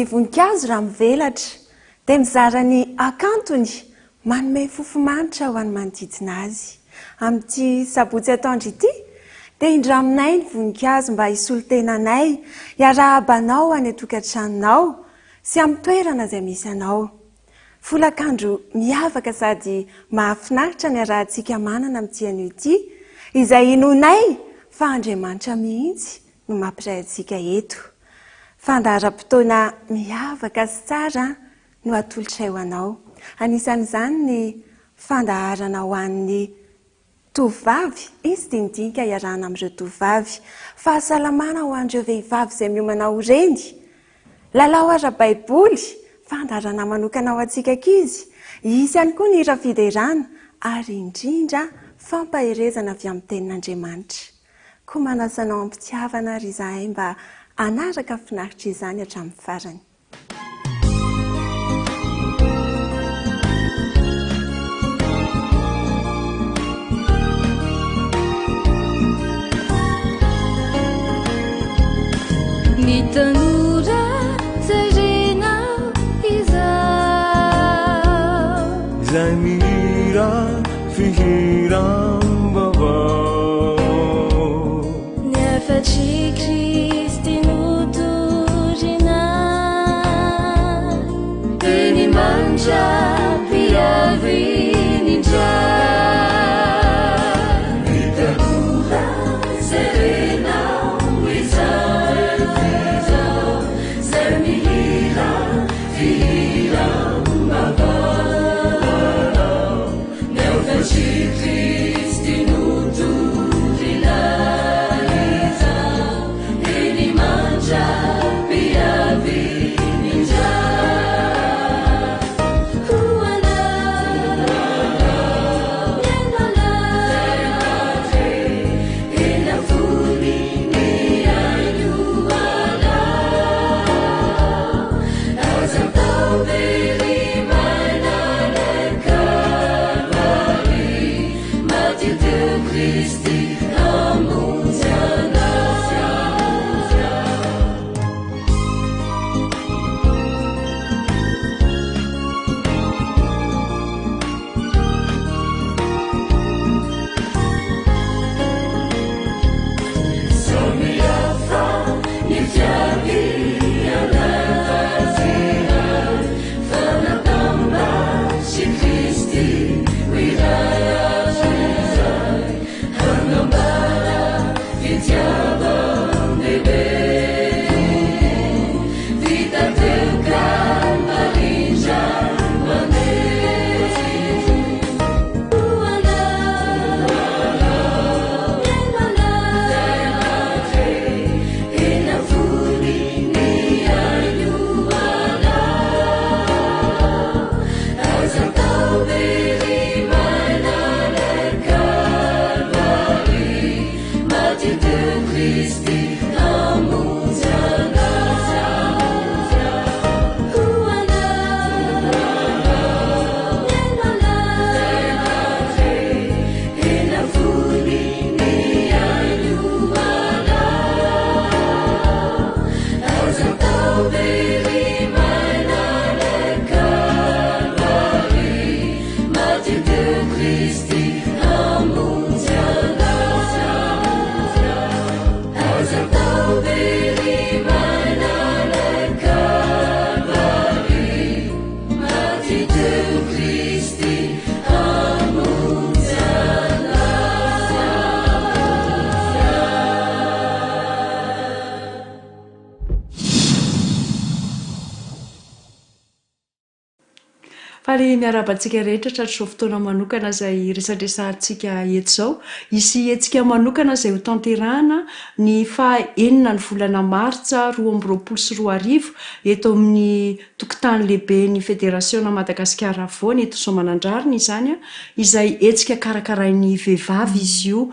Ny voninkazo raha mivelatra dia mizara ny hakantony manome fofo-manitra ho an'ny manodidina azy. Amin'ity sabotsy atoandro ity dia indraminay ny voninkazo mba hisolo tena anay hiarahaba anao any an-tokantranonao sy amin'ny toerana izay misy anao. Folakandro miavaka sady mahafinaritra ny arahantsika manana amin'ity anio ity, izay inoanay fa Andriamanitra mihitsy no mampiray antsika eto. Fandaharam-potoana miavaka sy tsara no atolotray ho anao. Anisan'izany ny fandaharana ho an'ny Tovovavy, hisy dinidinika iarahana amin'ireo tovovavy. Fahasalamana ho an'ireo vehivavy izay miomana ho reny. Lalao ara-baiboly, fandaharana manokana ho antsika ankizy. Hisy ihany koa ny hira fiderana ary indrindra fampaherezana avy amin'ny Tenin'Andriamanitra. Koa manasa anao am-pitiavana ary izahay mba hanaraka finaritra izany hatramin'ny farany. Ny tanora zay renao izao. Izay mihira fihiram-baovao. Ny hafatr'i Kristy notorina. Eny mandra-piaviany indray. Ny tanora izay renao izao. Izay mihira fihiram-baovao. Ny hafatr'i Kristy notorina izao. Eny mandra-piaviany indray. Ho anao, mihaino anao. Eny am-pony ny ainy ho anao. Aza atao very maina any Kalvary. Maty teo Kristy hamonjy anao. Samy hafa ny fiavianay fa natambatr'i Kristy ho iray hatrizay hanambara fitiavan-dehibe. Vita teo Kalvary indray mandeha. Ho anao, mihaino anao. Eny am-pony ny ainy ho anao. Aza atao very maina any Kalvary. Maty teo Kristy hamonjy anao. Ho anao, mihaino anao. Eny am-pony ny ainy ho anao. Aza atao very maina any Kalvary. Maty teo Kristy hamonjy anao. Aza atao very maina any Kalvary. Maty teo Kristy hamonjy anao. Faly miarahaba antsika rehetra tratr'izao fotoana manokana izay hiresadresahantsika eto izao. Hisy hetsika manokana izay hotanterahana ny faha enina ny volana martsa 2022 eto amin'ny tokontany lehiben'ny Federasiona Madagasikara Afovoany eto Soamanandrariny izany, izay hetsika karakarain'ny vehivavy izy io.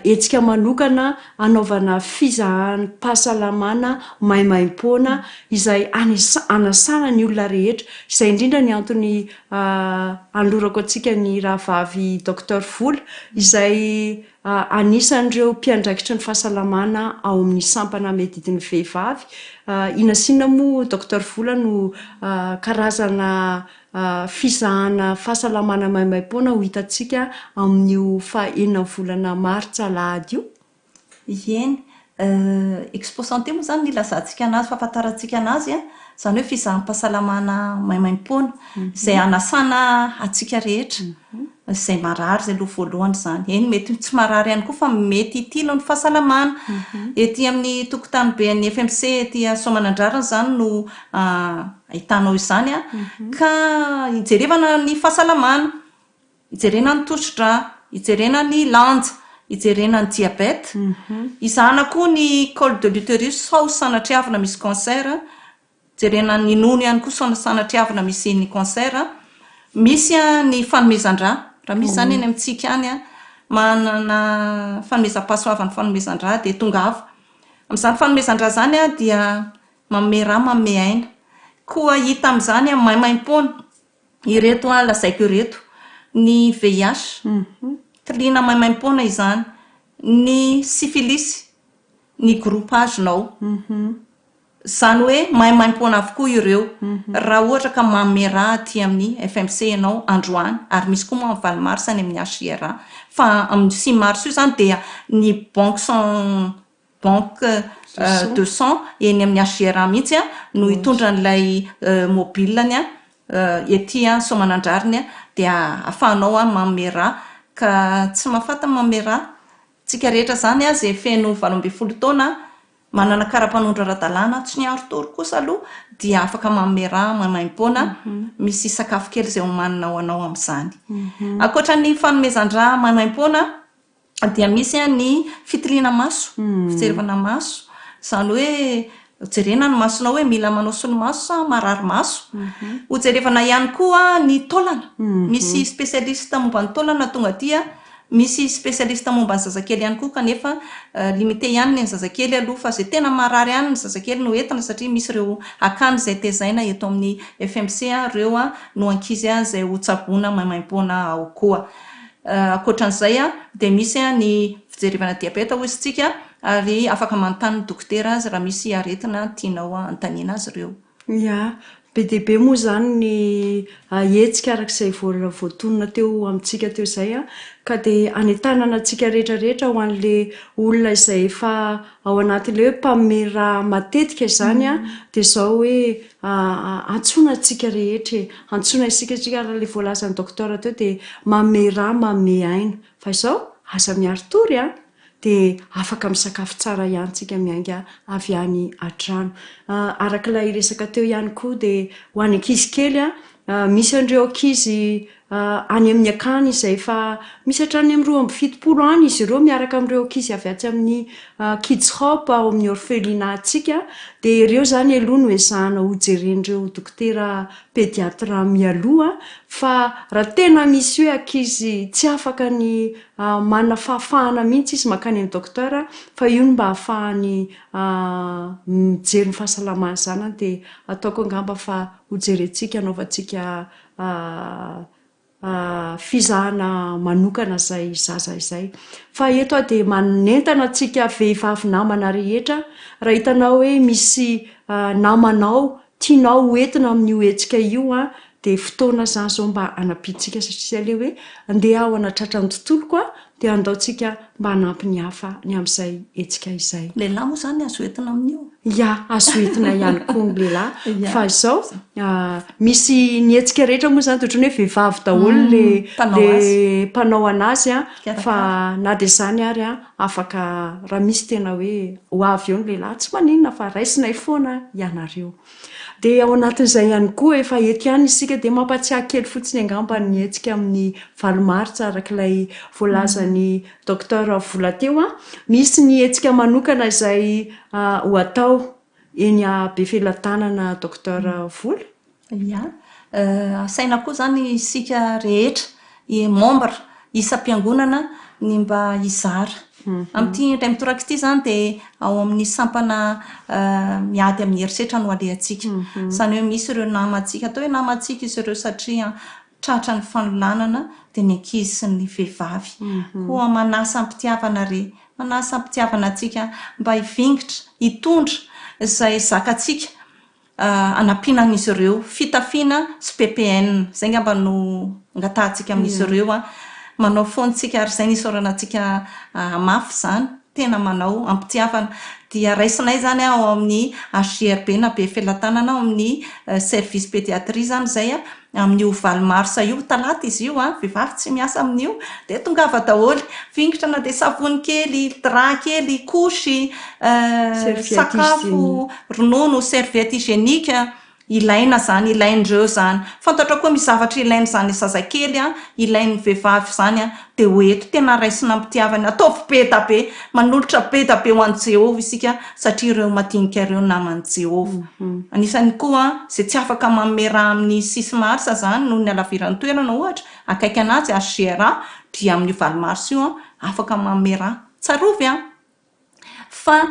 Hetsika manokana hanaovana fizaham-pahasalamana maimaimpoana izay hanasana ny olona rehetra. Izay indrindra ny antony ny hanolorako antsika ny rahavavy Docteur Vola izay anisan'ireo mpiandraikitry ny fahasalamana ao amin'ny sampana miadidy ny vehivavy. Inona sy inona moa Docteur Vola no karazana fizahana fahasalamana maimaimpoana ho hitantsika amin'io faha enina volana martsa alahady io? Eny, Expo Santé moa izany no ilazantsika anazy, fahafantarantsika anazy, izany hoe fizaham-pahasalamana maimaimpoana izay hanasana antsika rehetra izay marary izay aloha voalohany izany. Eny, mety tsy marary ihany koa fa mety hitilo ny fahasalamana. Ety amin'ny tokotaniben'ny FMC ety Soamanandrariny izany no ahitanao izany ka hijerevana ny fahasalamana. Hijerena ny tosidra, hijerena ny lanja, hijerena ny diabète, hizahana koa ny col de l'utérus sao sanatriavina misy cancer, jerena ny nono ihany koa sao sanatriavina misy ny cancer, misy ny fanomezan-drà, raha misy izany any amintsika any manana fanomezam-pahasoavana fanomezan-drà dia tongava. Amin'izany fanomezan-drà izany dia manome rà manome aina. Koa hita amin'izany maimaimpoana. Ireto an lazaiko ireto, ny VIH, tiliana maimaimpoana izany, ny syphilis, ny groupage nao. Izany hoe maimaimpoana avokoa ireo raha ohatra ka manome rà aty amin'ny FMC ianao androany ary misy koa moa amin'ny valo mars any amin'ny HIRA. Fa amin'ny six mars io izany dia ny banque sans Banque de sang eny amin'ny HJRA mihitsy no hitondra an'ilay mobile-ny ety Soamanandrariny dia ahafahanao manome rà ka tsy mahafaty ny manome rà. Tsika rehetra izany izay feno 18 taona manana kara-panondro ara-dalàna, tsy niaro-tory kosa aloha dia afaka manome rà maimaimpoana, misy sakafo kely izay omanina ho anao amin'izany. Ankoatra ny fanomezan-drà maimaimpoana dia misy ny fitiliana maso, fijerevana maso, izany hoe jerena ny masonao hoe mila manao solomaso sa marary maso. Hojerevana ihany koa ny taolana, misy spécialiste momba ny taolana tonga aty, misy spécialiste momba ny zazakely ihany koa kanefa limité ihany ny an'ny zazakely aloha fa izay tena marary ihany ny zazakely no entina satria misy ireo akany izay tezaina eto amin'ny FMC ireo no ankizy izay hotsaboina maimaimpoana ao koa. Ankoatra an'izay dia misy ny fijerevana diabeta hoy isika ary afaka manontany ny dokotera azy raha misy aretina tianao hanontaniana azy ireo. Ya, be dia be moa izany ny hetsika araka izay voatonona teo amintsika teo izay ka dia hanentanana antsika rehetra rehetra ho an'ilay olona izay efa ao anatin'ilay hoe mpanome rà matetika izany dia izao hoe Antsoina antsika rehetra e! Antsoina isika isika ary ilay voalazan'ny docteur teo dia manome rà manome aina. Fa izao, aza miari-tory an! Dia afaka misakafo tsara ihany tsika miainga avy any an-trano. Araka ilay resaka teo ihany koa dia ho an'ny ankizy kely an, misy an'ireo ankizy any amin'ny akany izay efa misy hatrany amin'ny 72 any izy ireo miaraka amin'ireo ankizy avy atsy amin'ny Kids Hope ao amin'ny orphelinat-tsika dia ireo izany aloha no ezahana ho jeren'ireo dokotera pédiatre mialoha fa raha tena misy hoe ankizy tsy afaka ny manana fahafahana mihitsy izy mankany amin'ny docteur fa io no mba ahafahany mijery ny fahasalaman'ny zanany dia ataoko angamba fa ho jerentsika hanaovantsika fizahana manokana izay zaza izay. Fa eto aho dia manentana antsika vehivavy namana rehetra, raha hitanao hoe misy namanao tianao ho entina amin'io hetsika io dia fotoana izany izao mba hanampiantsika satria izay ilay hoe andeha aho hanatratra ny tontoloko dia andao tsika mba hanampy ny hafa ny amin'izay hetsika izay. Lehilahy moa izany azo entina amin'io? Ya, azo entina ihany koa ny lehilahy. Fa izao, misy ny hetsika rehetra moa izany dia ohatran'ny hoe vehivavy daholo le le mpanao an'azy an, fa na dia izany ary an, afaka raha misy tena hoe ho avy eo ny lehilahy tsy maninona fa raisinay foana ianareo. Dia ao anatin'izay ihany koa, efa eto ihany isika dia mampatsiahy kely fotsiny angamba ny hetsika amin'ny valo martsa araka ilay voalazan'i Docteur Vola teo. Misy ny hetsika manokana izay ho atao eny Befelatanana Docteur Vola. Ya, asaina koa izany isika rehetra, membre isam-piangonana ny mba hizara. Amin'ity indray mitoraka ity izany dia ao amin'ny sampana miady amin'ny herisetra no alehantsika. Izany hoe misy ireo namantsika, atao hoe namantsika izy ireo satria tratra ny fanolanana dia ny ankizy sy ny vehivavy. Koa manasa am-pitiavana re, manasa am-pitiavana antsika mba hivingitra, hitondra izay zakantsika hanampiana an'izy ireo, fitafiana sy ppn, izay angamba no angatahantsika amin'izy ireo an, manao foana isika ary izay no isaorana antsika mafy izany, tena manao am-pitiavana, dia raisinay izany ao amin'ny HJRB na Befelatanana ao amin'ny service pédiatrie izany izay an, amin'io valo marsa io, talata izy io an, vehivavy tsy miasa amin'io, dia tongava daholo, vingitra na dia savony kely, drap kely, couche, sakafo, ronono, serviette hygiénique, ilaina izany, ilain'ireo izany. Fantatrao koa misy zavatra ilain'izany zazakely an, ilain'ny vehivavy izany an, dia ho eto, tena raisina am-pitiavana, ataovy be da be, manolotra be da be ho an'i Jehovah isika satria ireo madinika ireo naman'i Jehovah. Anisan'ny koa izay tsy afaka manome rà amin'ny six mars izany noho ny halaviran'ny toerana ohatra, akaiky an'azy HGRA, dia amin'io valo mars io afaka manome rà. Tsarovy an! fa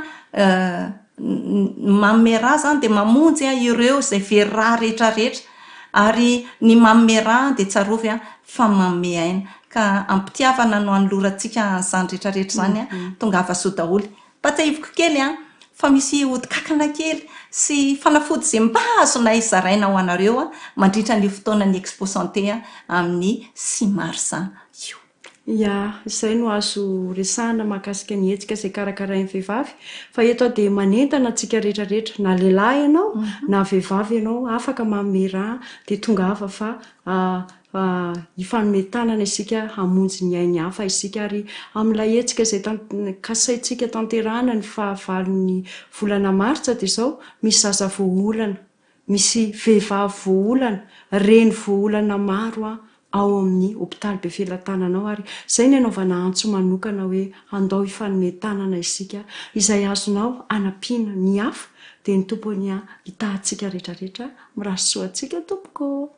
ny manome rà izany dia mamonjy ireo izay very rà rehetra rehetra ary ny manome rà dia tsarovy fa manome aina. Ka am-pitiavana no anolorantsika an'izany rehetra rehetra izany, tongava soa daholo. Mpatsiahiviko kely an, fa misy ody kankana kely sy fanafody izay mba azonay zaraina ho anareo mandritra an'io fotoanan'ny Expo Santé amin'ny six mars io. Ya, izay no azo resahana mahakasika ny hetsika izay karakarain'ny vehivavy, fa eto aho dia manentana antsika rehetra rehetra, na lehilahy ianao na vehivavy ianao, afaka manome rà dia tongava fa Hifanome tanana isika hamonjy ny ain'ny hafa isika ary amin'ilay hetsika izay kasaintsika tanterahana ny fahavalon'ny volana martsa dia izao, misy zaza voaolana, misy vehivavy voaolana, reny voaolana maro ao amin'ny hopitaly Befelatanana ao ary izay ny anaovana antso manokana hoe andao hifanome tanana isika izay azonao hanampiana ny hafa dia ny Tompo anie hitaha antsika rehetrarehetra mirary soa antsika tompoko.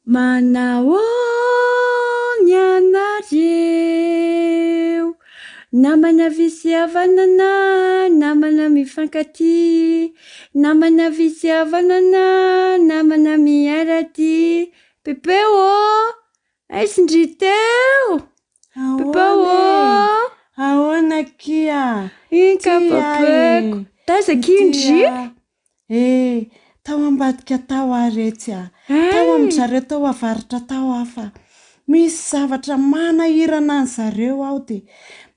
Manahoana ianareo? Namana vitsy havanana, namana mifankatia, namana vitsy havanana, namana miara-dia. Pepe ô! Aiza ndry teo? Pepe Ahoana ô! e? Ahoana akia? Iny ka Ty ahy Pepeko. e! Taiza akia Ty ndry? aho. Eh! Tao ambadika tao aho retsy a! Tao amin-dry zareo tao avaratra tao aho fa misy zavatra manahirana an-dry zareo aho dia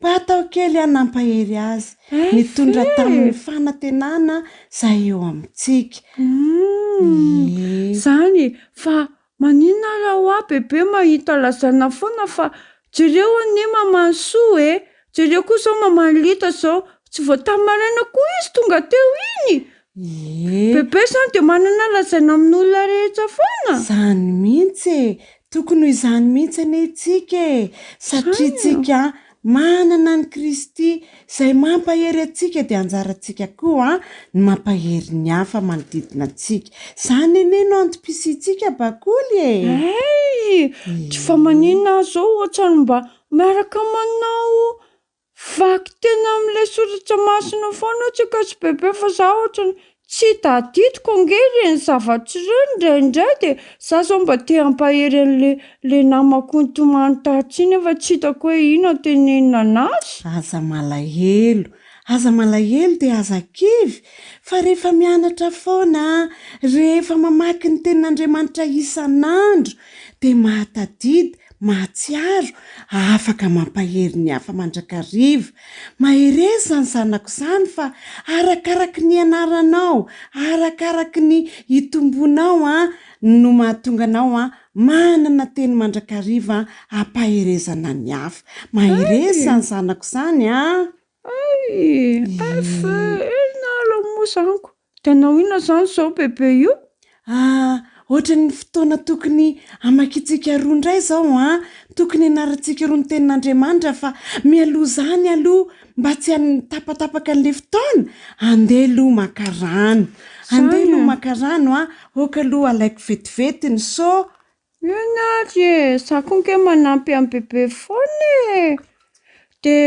mba atao kely aho nampahery azy, nitondra tamin'ny fanantenana izay eo amintsika. Ie. Izany e! Fa Maninona ara hoa bebe mahita lazaina foana fa jereo anie maman'i Soa e! Jereo koa izao maman'i Lita izao, tsy vao tamin'ny maraina koa izy tonga teo iny! Ie. Bebe izany dia manana lazaina amin'olona rehetra foana? Izany mihitsy e! Tokony ho izany mihitsy anie isika e! Satria tsika manana an'i Kristy izay mampahery antsika dia anjarantsika koa ny mampahery ny hafa manodidina antsika. Izany anie no antom-pisiantsika Bakoly e! Hay! Tsy fa maninona aho izao ohatran'ny mba miaraka manao Vaky tena amin'ilay soratra masina foana tsika sy bebe fa za ohatrany tsy tadidiko ange ireny zavatra ireny indraindray dia za zao mba te hampahery an'le le namako nitomany tatsy iny nefa tsy hitako hoe inona no tenenina anazy. Aza malahelo, aza malahelo dia aza kivy fa rehefa mianatra foana, rehefa mamaky ny tenin'Andriamanitra isan'andro dia mahatadidy mahatsiaro, afaka mampahery ny hafa mandrakariva. Mahereza izany zanako izany fa arakaraky ny ianaranao, arakaraky ny itombonao an, no mahatonga anao an, manana teny mandrakariva ampaherezana ny hafa. Mahereza izany zanako izany an! Ay! Ay fe! Inona aloha moa izany ko? Dia hanao inona izany izao bebe io? Ah, ohatran'ny fotoana tokony hamakiantsika roa indray izao an! Tokony hianarantsika roa ny tenin'Andriamanitra fa mialoha izany aloha mba tsy hanitapatapaka an'ilay fotoana, andeha aloha maka rano. Andeha aloha maka rano an, ok aloha alaiko vetivety ny seau. Eny ary e! Za koa ange manampy an'i bebe foana e! De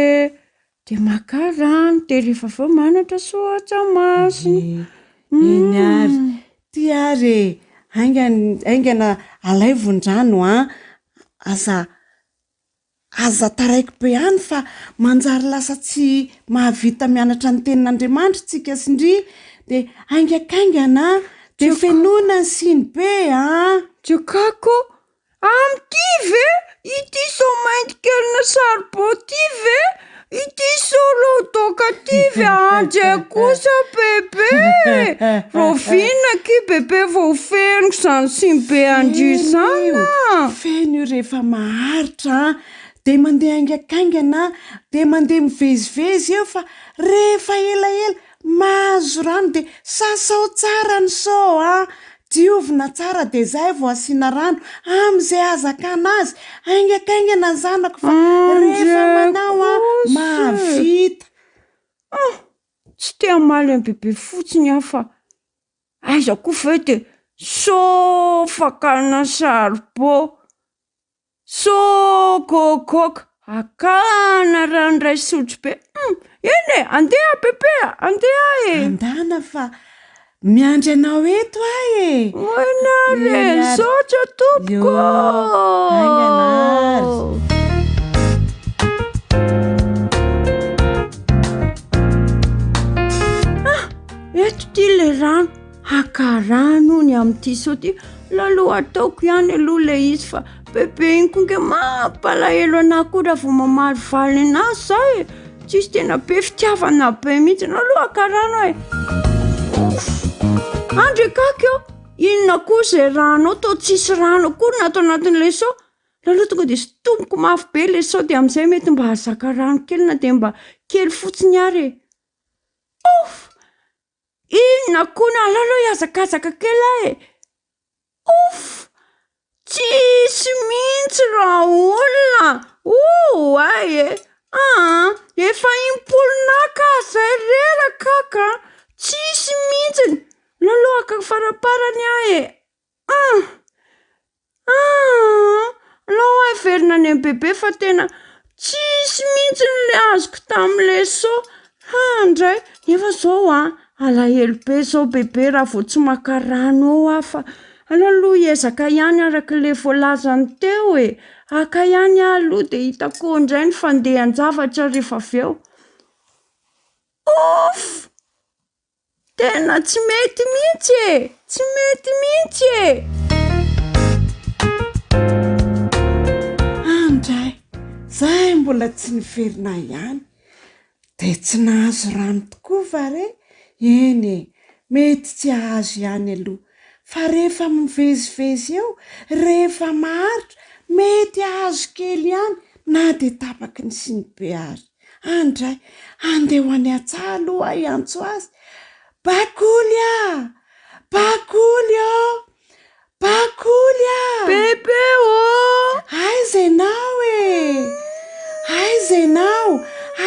de maka rano, de rehefa avy eo manatra soratra masina. Eny ary, ty ary e! Haingana haingana alaivo ny rano an! Aza Aza taraiky be any fa manjary lasa tsy mahavita mianatra ny tenin'Andriamanitra tsika sy ndry de haingakaingana de fenoina ny siny be a! Jokako, amin'ity ve? Ity sao mainty kelina saribao ty ve? Ity solo doka ty ve anjay kosa bebe e! Raoviana akia bebe vao ho fenoko izany sinibe an-dry izany a! Feno io rehefa maharitra an! Dia mandeha haingakaingana dia mandeha mivezivezy eo fa rehefa elaela mahazo rano dia sasao tsara ny seau an! Diovina tsara dia zay vao asiana rano amin'izay ahazakana azy. Haingakaingana ny zanako fa rehefa manao an, mahavita. Ah! Tsy te hamaly an'i bebe fotsiny aho fa aiza koa ve dia seau fakana saribao. Sôkôkôka, akana rano iray sotrobe, hum! Eny e, andeha bebe a, andeha e! Andana fa miandry anao eto aho e! Hoy ary e, misaotra tompoko ô! Haingana ary! Ah! Eto ity ilay rano. Haka rano hono amin'ity seau ty, lalao ataoko ihany aloha ilay izy fa bebe iny koa nge mampalahelo anah koa raha vao mamalivaly anah za e, tsisy tena be fitiavana be mihitsy, lalao haka rano e. Ouf! Andry akaky ô, inona koa izay rano ao, toa tsisy rano akory ny ato anatin'ilay seau, lalao tonga de sintomiko mafy be ilay seau de amin'izay mety mba hahazaka rano kely na dia mba kely fotsiny ary e. Ouf! Inona koa ny alao aloha hihazakazaka kely aho e! Ouf! Tsisy mihitsy raolona! Oay e! Aa! Efa impolo naka aho zay reraka aho ka! Tsisy mihitsiny! Aleo aloha haka faraparany aho e! Ah! Ah! Alao aho hiverina any amin'i bebe fa tena tsisy mihitsy le azoko tamin'ilay seau. Ha ndray! Nefa zao an, alahelo be zao bebe raha vao tsy maka rano eo aho fa aleo aloha hiezaka ihany araka ilay voalazany teo e. Haka ihany aho aloha dia hitako eo indray ny fandehan-javatra rehefa avy eo. Ouf! Tena tsy mety mihitsy e! Tsy mety mihitsy e! Andray, zay mbola tsy niverina ihany. Dia tsy nahazo rano tokoa va re? Eny e, mety tsy hahazo ihany aloha. Fa rehefa mivezivezy eo, rehefa maharitra, mety hahazo kely ihany na dia tapaky ny sinibe ary. Andray, andeha ho any an-tsaha aloha aho hiantso azy. Bakoly a! Bakoly ô! Bakoly a! Bebe ô! Aiza ianao e? Aiza ianao?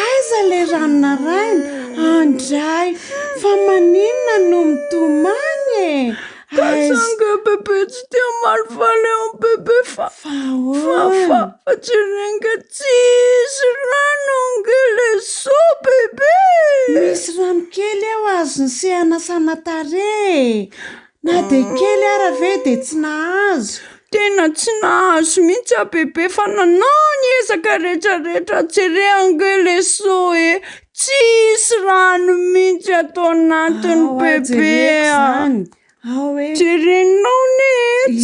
Aiza ilay rano naraina? Andray! Fa maninona no mitomany e? Ka sangy bebe tsy te hamalifaly an'i bebe fa Fa ahoana? Fa fa jereo ange tsisy rano ange le seau bebe e! Misy rano kely eo azon'i se hanasana tarehy e! Na dia kely ara ve dia tsy nahazo? Tena tsy nahazo mihitsy aho bebe fa nanao ny ezaka rehetra rehetra jereo ange le seau e! Tsisy rano mihitsy ato anatiny Ao aho bebe jereko a! izany. Ao e! Jerenao anie e! Ie,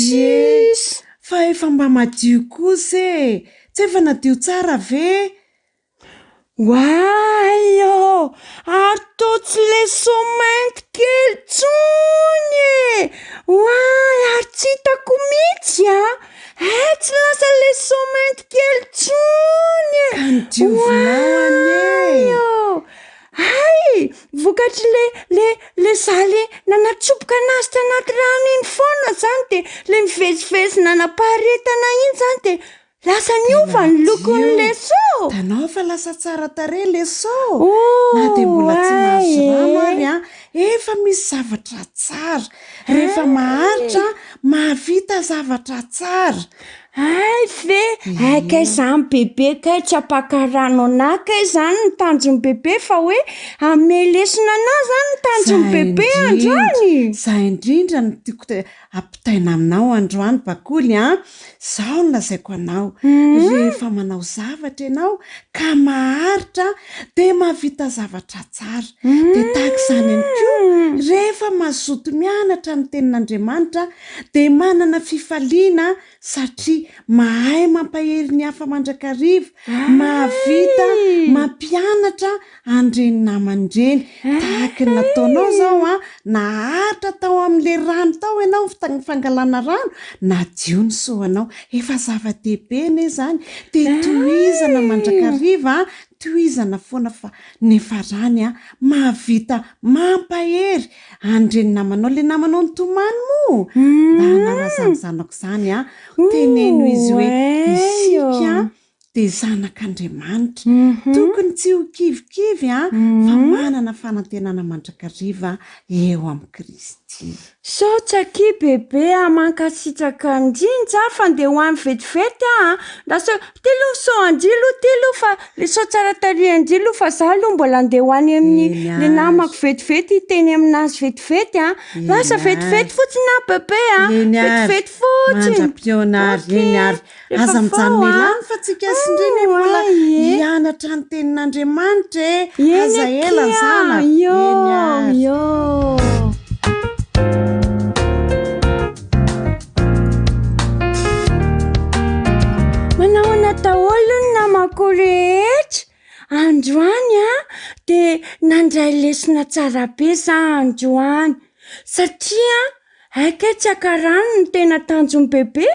Tsisy. fa efa mba madio kosa e! Tsy efa nadio tsara ve? Oay ô! Ary toa tsy le seau mainty kely tsony e! Oay! Ary tsy hitako mihitsy a! Hay tsy lasa le seau mainty kely tsony e! Ka nodiovinao anie Oay e! ô! Hay! Vokatry le le le za le nanatsoboka anazy tanaty rano iny foana zany de le nivezivezy nanam-paharetana iny zany de Lasa niova ny lokon'ny leso! Hitanao fa lasa tsara tarehy leso! Na dia mbola tsy nahazo rano ary an, efa misy zavatra tsara. Rehefa maharitra, mahavita zavatra tsara. Hay ve! Hay kay zany bebe kay tsy hampaka rano anah kay zany ny tanjon'i bebe fa hoe hanome lesona anah zany ny tanjon'i bebe androany! Zay indrindra no tiako Ampitaina aminao androany Bakoly an! Izao no lazaiko anao, rehefa manao zavatra ianao ka maharitra dia mahavita zavatra tsara. Dia tahaka izany ihany koa, rehefa mazoto mianatra ny Tenin'Andriamanitra dia manana fifaliana satria mahay mampahery ny hafa mandrakariva, mahavita mampianatra an'ireny namany ireny. Tahaka ny nataonao izao an, naharitra tao amin'ilay rano tao ianao, fangalana rano, nadio ny soanao. Efa zava-dehibe anie izany. Dia tohizana mandrakariva an, tohizana foana fa ny farany an, mahavita mampahery an'ireny namanao. Ilay namanao nitomany moa, ndana raha izany zanako izany an, teneno izy hoe isika dia zanak'Andriamanitra. Tokony tsy ho kivikivy an, fa manana fanantenana mandrakariva eo amin'i Kristy. Saotra akia bebe a, mankasitraka indrindra fa andeha ho any vetivety aho a, lasa ty aloha sao an-dry aloha ty aloha fa le sao tsara tarehy an-dry aloha fa za aloha mbola andeha ho any amin'ny Eny le ary. namako vetivety hiteny aminazy vetivety a, Eny lasa ary. vetivety fotsiny aho bebe a, Eny ary. vetivety fotsiny. Mandra-pihaona ary, eny Ok. ary. Efa Aza mijanona vao ela a! any fa tsika sy ndry anie mbola hianatra ny tenin'Andriamanitra e! Eny Aza ela akia! zanako! Io! Eny ary! Io! Manahoana daholo ny namako rehetra? Androany an, dia nandray lesona tsara be za androany satria Hay kay tsy haka rano no tena tanjon'i bebe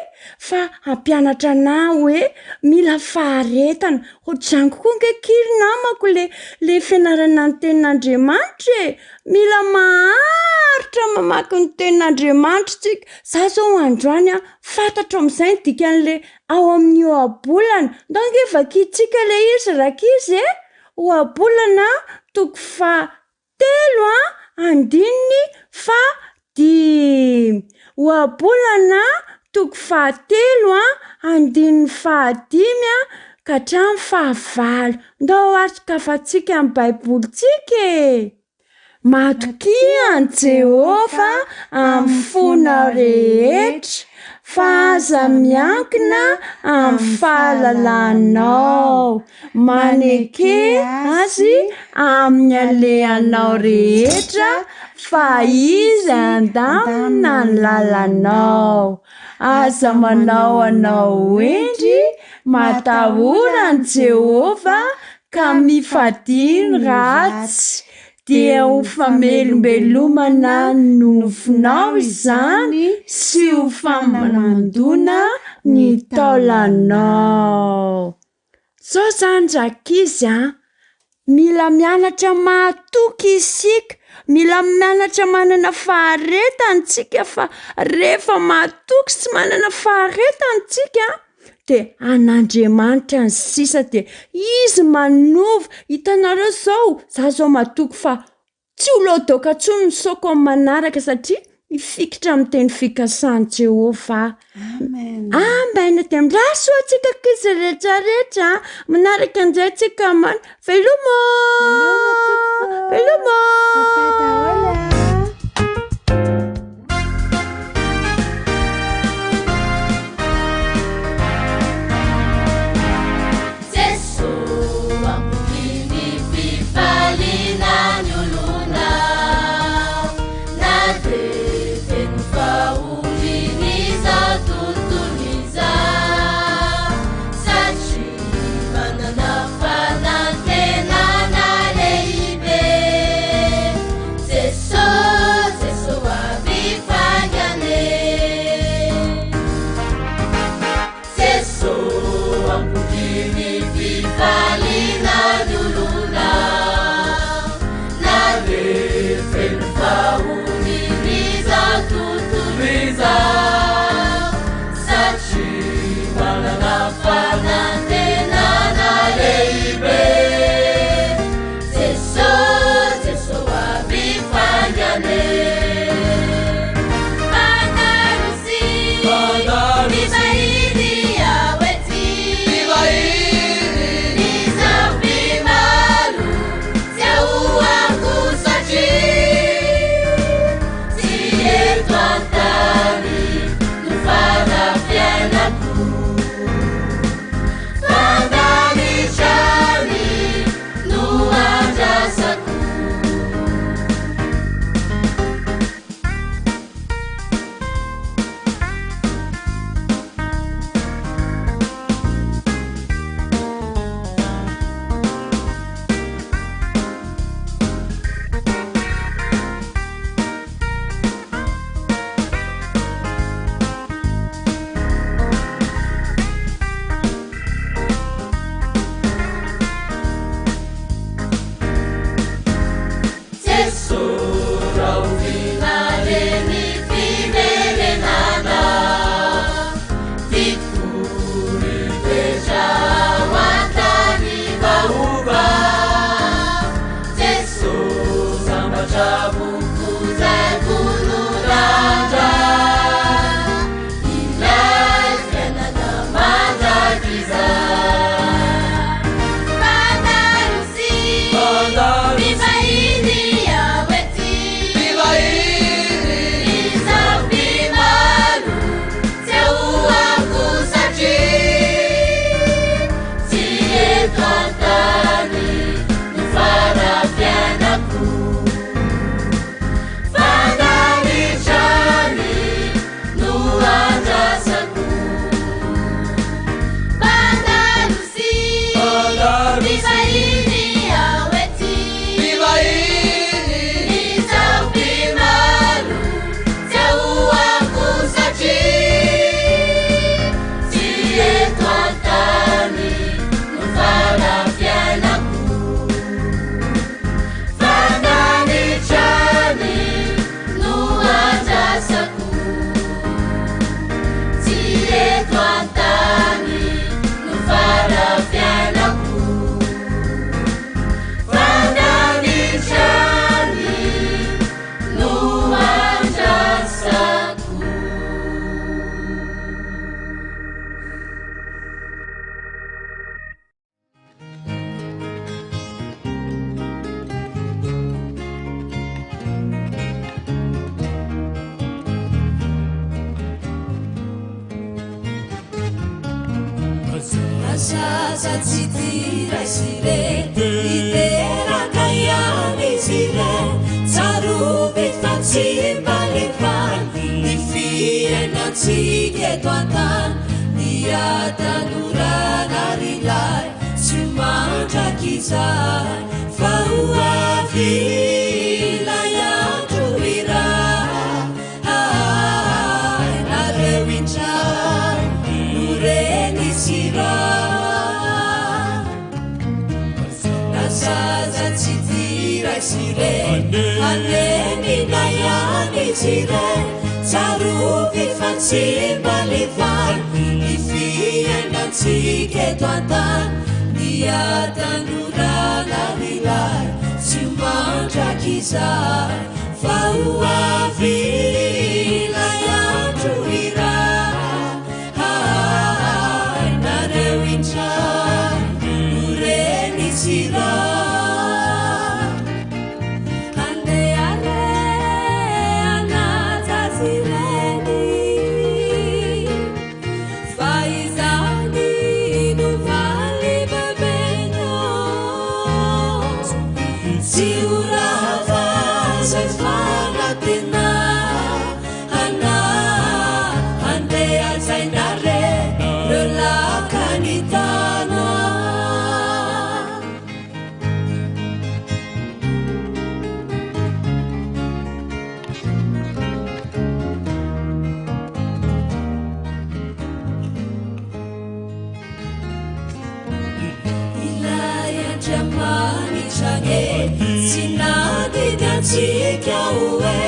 fa hampianatra anah hoe mila faharetana. Ohatr'izany koa ange akia ry namako le le fianarana ny tenin'Andriamanitra e! Mila maharitra mamaky ny tenin'Andriamanitra tsika. Za zao androany an, fantatro amin'izay ny dikan'le ao amin'ny ohabolana. Ndao ange vakintsika le izy rankizy e! Ohabolana toko faha Telo a, andininy faha dimy. Ohabolana toko fahatelo a, andininy fahadimy a, ka hatramin'ny fahavalo. Ndao ary sokafantsika ny Baibolintsika e! Matokia an'i Jehovah amin'ny fonao rehetra, fa aza miankina amin'ny fahalalanao. Maneke Azy amin'ny alehanao rehetra fa Izy handamina ny lalanao. Aza manao anao ho hendry, matahora an'i Jehovah ka mifadia ny ratsy, dia ho famelombelomana ny nofonao izany sy ho famandoana ny taolanao. Zao zany rankizy a! Mila mianatra mahatoky isika, Mila mianatra manana faharetana tsika fa rehefa matoky sy manana faharetana tsika de an'Andriamanitra ny sisa de Izy manova. Hitanareo zao, za zao matoky fa Tsy ho loadoaka intsony ny saoko amin'ny manaraka satria mifikitra amin'ny teny fikasan'i Jehovah aho. Amen. Amen. Dia mirary soa antsika ankizy rehetra rehetra. Manaraka indray antsika man. Veloma. Veloma tompoko. Veloma. Papa daholo. Zaza tsy tia ray sy reny, hiteraka ihany izy ireny. Tsarovy fa tsy mba levany ny fiainantsika eto an-tany. Ny hatanorana ry lahy tsy mandrakizay, fa ho avy ilay andro iray. Nareo indray no reny sy ray. Na zaza tsy tia ray. ray sy reny, hanenina ihany izy ireny. Tsarovy fa tsy mba livaly ny fiainantsika eto an-tany. Ny hatanorana ry lahy tsy ho mandrakizay, fa ho avy ilay andro iray. Hay nareo indray no reny sy ray. Andeha re hanaja azy ireny, fa izany no valy bebenao. Tsy ho rava izay fanantenana. Andeha hajaina re reo laka ny tana. Ilay Andriamanitra anie tsy nandidy antsika hoe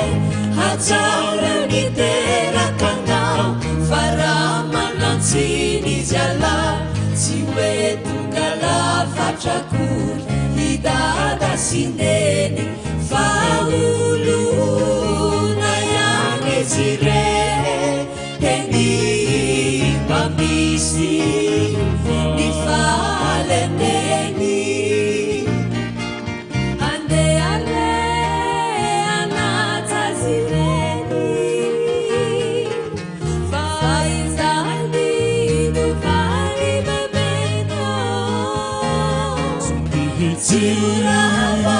hatsarao ny teraka anao, fa raha manan-tsiny izy Allah tsy hoe tonga lafatra akory i Dada sy Neny, fa olona ihany izy ireny. Teny mba misy ny fahalemeny. Andeha re hanaja azy ireny, fa izany no valy bebenao. Tsy ho rava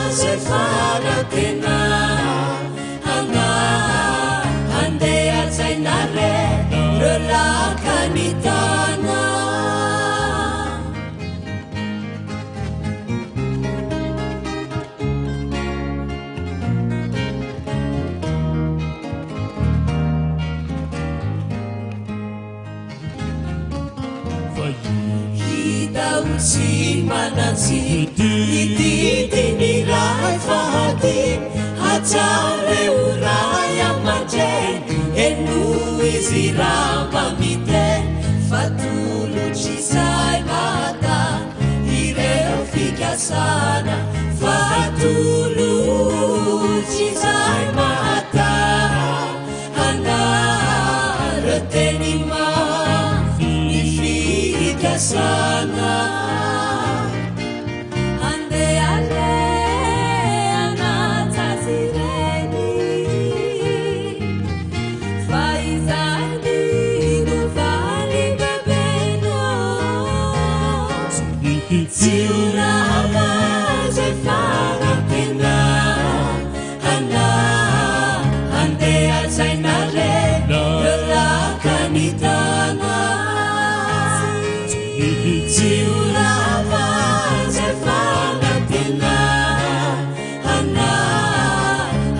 izay fanantenana. Andeha hajaina re reo laka ny tana. Hita ho tsy manan-tsiny ny didy ny ray fahadimy, hatsara ho ray aman-dreny, henoy izy raha mba miteny, fa tolotr'izay mahatany ireo fikasana, fa tolotr'izay mahatany. Anareo teny mafy ny fikasana. Andeha re hanaja azy ireny, fa izany no valy bebenao. Tsy ho rava izay fanantenana. Andeha hajaina re reo laka ny tana. Tsy ho rava izay fanantenana.